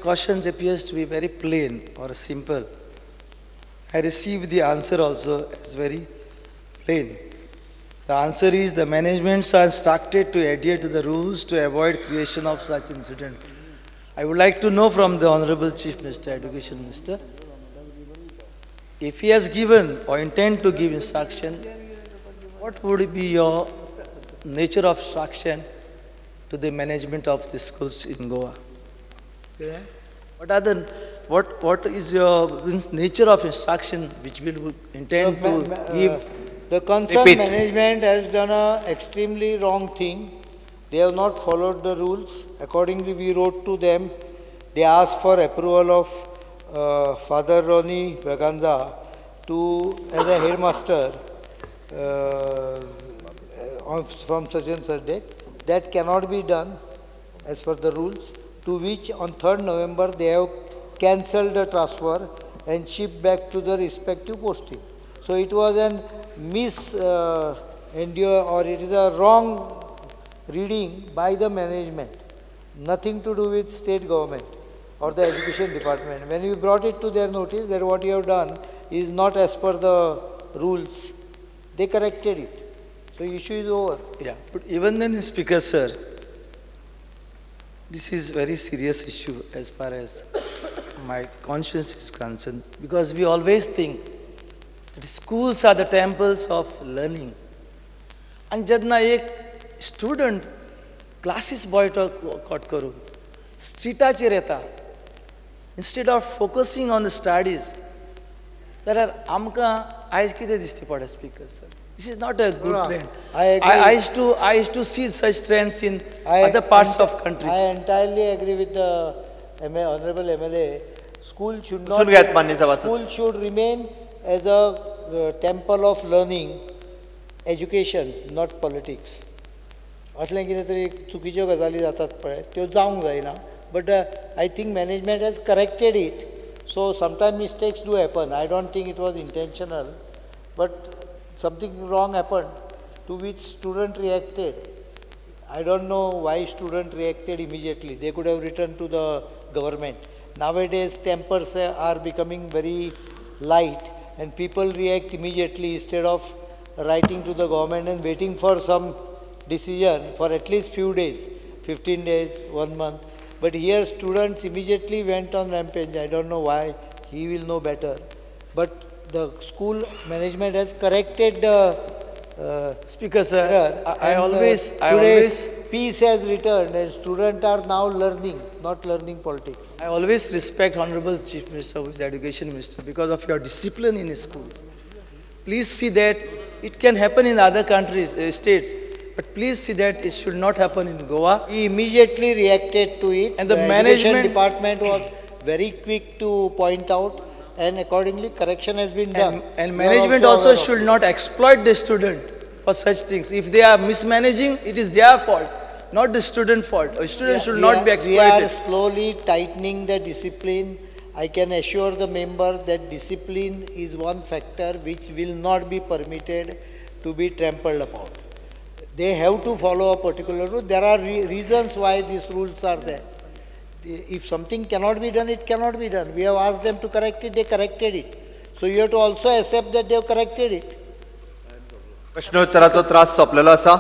question appears to be very plain or simple. I received the answer also as very plain. The answer is the managements are instructed to adhere to the rules to avoid creation of such incident. I would like to know from the Honorable Chief Minister, Education Minister, if he has given or intend to give instruction, what would be your nature of instruction to the management of the schools in Goa? Yeah. What are the, what is your nature of instruction which will intend to give? The concerned management has done an extremely wrong thing. They have not followed the rules. Accordingly, we wrote to them. They asked for approval of Father Ronnie Braganza to, as a headmaster from such and such date. That cannot be done as per the rules, to which on 3rd November they have cancelled the transfer and shipped back to the respective posting. So it was an endure, or it is a wrong reading by the management, nothing to do with state government or the education department. When we brought it to their notice that what you have done is not as per the rules, they corrected it. So issue is over. Yeah, but even then, Speaker sir, this is very serious issue as far as my conscience is concerned, because we always think that schools are the temples of learning. And jadna ek student classes boycott karu, streetaचेर येता, instead of focusing on the studies, जाल्यार आमकां आयज कितें दिश्टी पडटा Speaker sir? This is not a good trend. I agree. I used to see such trends in other parts of country. I entirely agree with the Honorable MLA. School should not. School should remain as a temple of learning, education, not politics. असलें कितें तरी चुकीच्यो गजाली जातात पळय त्यो जावंक जायना. But I think management has corrected it. So sometimes mistakes do happen. I don't think it was intentional, but something wrong happened, to which student reacted. I don't know why student reacted immediately. They could have written to the government. Nowadays, tempers are becoming very light and people react immediately instead of writing to the government and waiting for some decision for at least few days, 15 days, 1 month. But here students immediately went on rampage. I don't know why, he will know better. But the school management has corrected the Speaker sir, error. I always peace has returned and students are now learning, not learning politics. I always respect Honorable Chief Minister, who is Education Minister, because of your discipline in schools. Please see that it can happen in other countries, states, but please see that it should not happen in Goa. He immediately reacted to it. And the management department was very quick to point out, and accordingly correction has been done. And management also should not exploit the student for such things. If they are mismanaging, it is their fault, not the student fault. A student should not be exploited. We are slowly tightening the discipline. I can assure the member that discipline is one factor which will not be permitted to be trampled upon. They have to follow a particular rule. There are reasons why these rules are there. If something cannot be done, it cannot be done. We have asked them to correct it, they corrected it. So you have to also accept that they have corrected it. प्रश्नोत्तराचो त्रास सोंपलेलो आसा.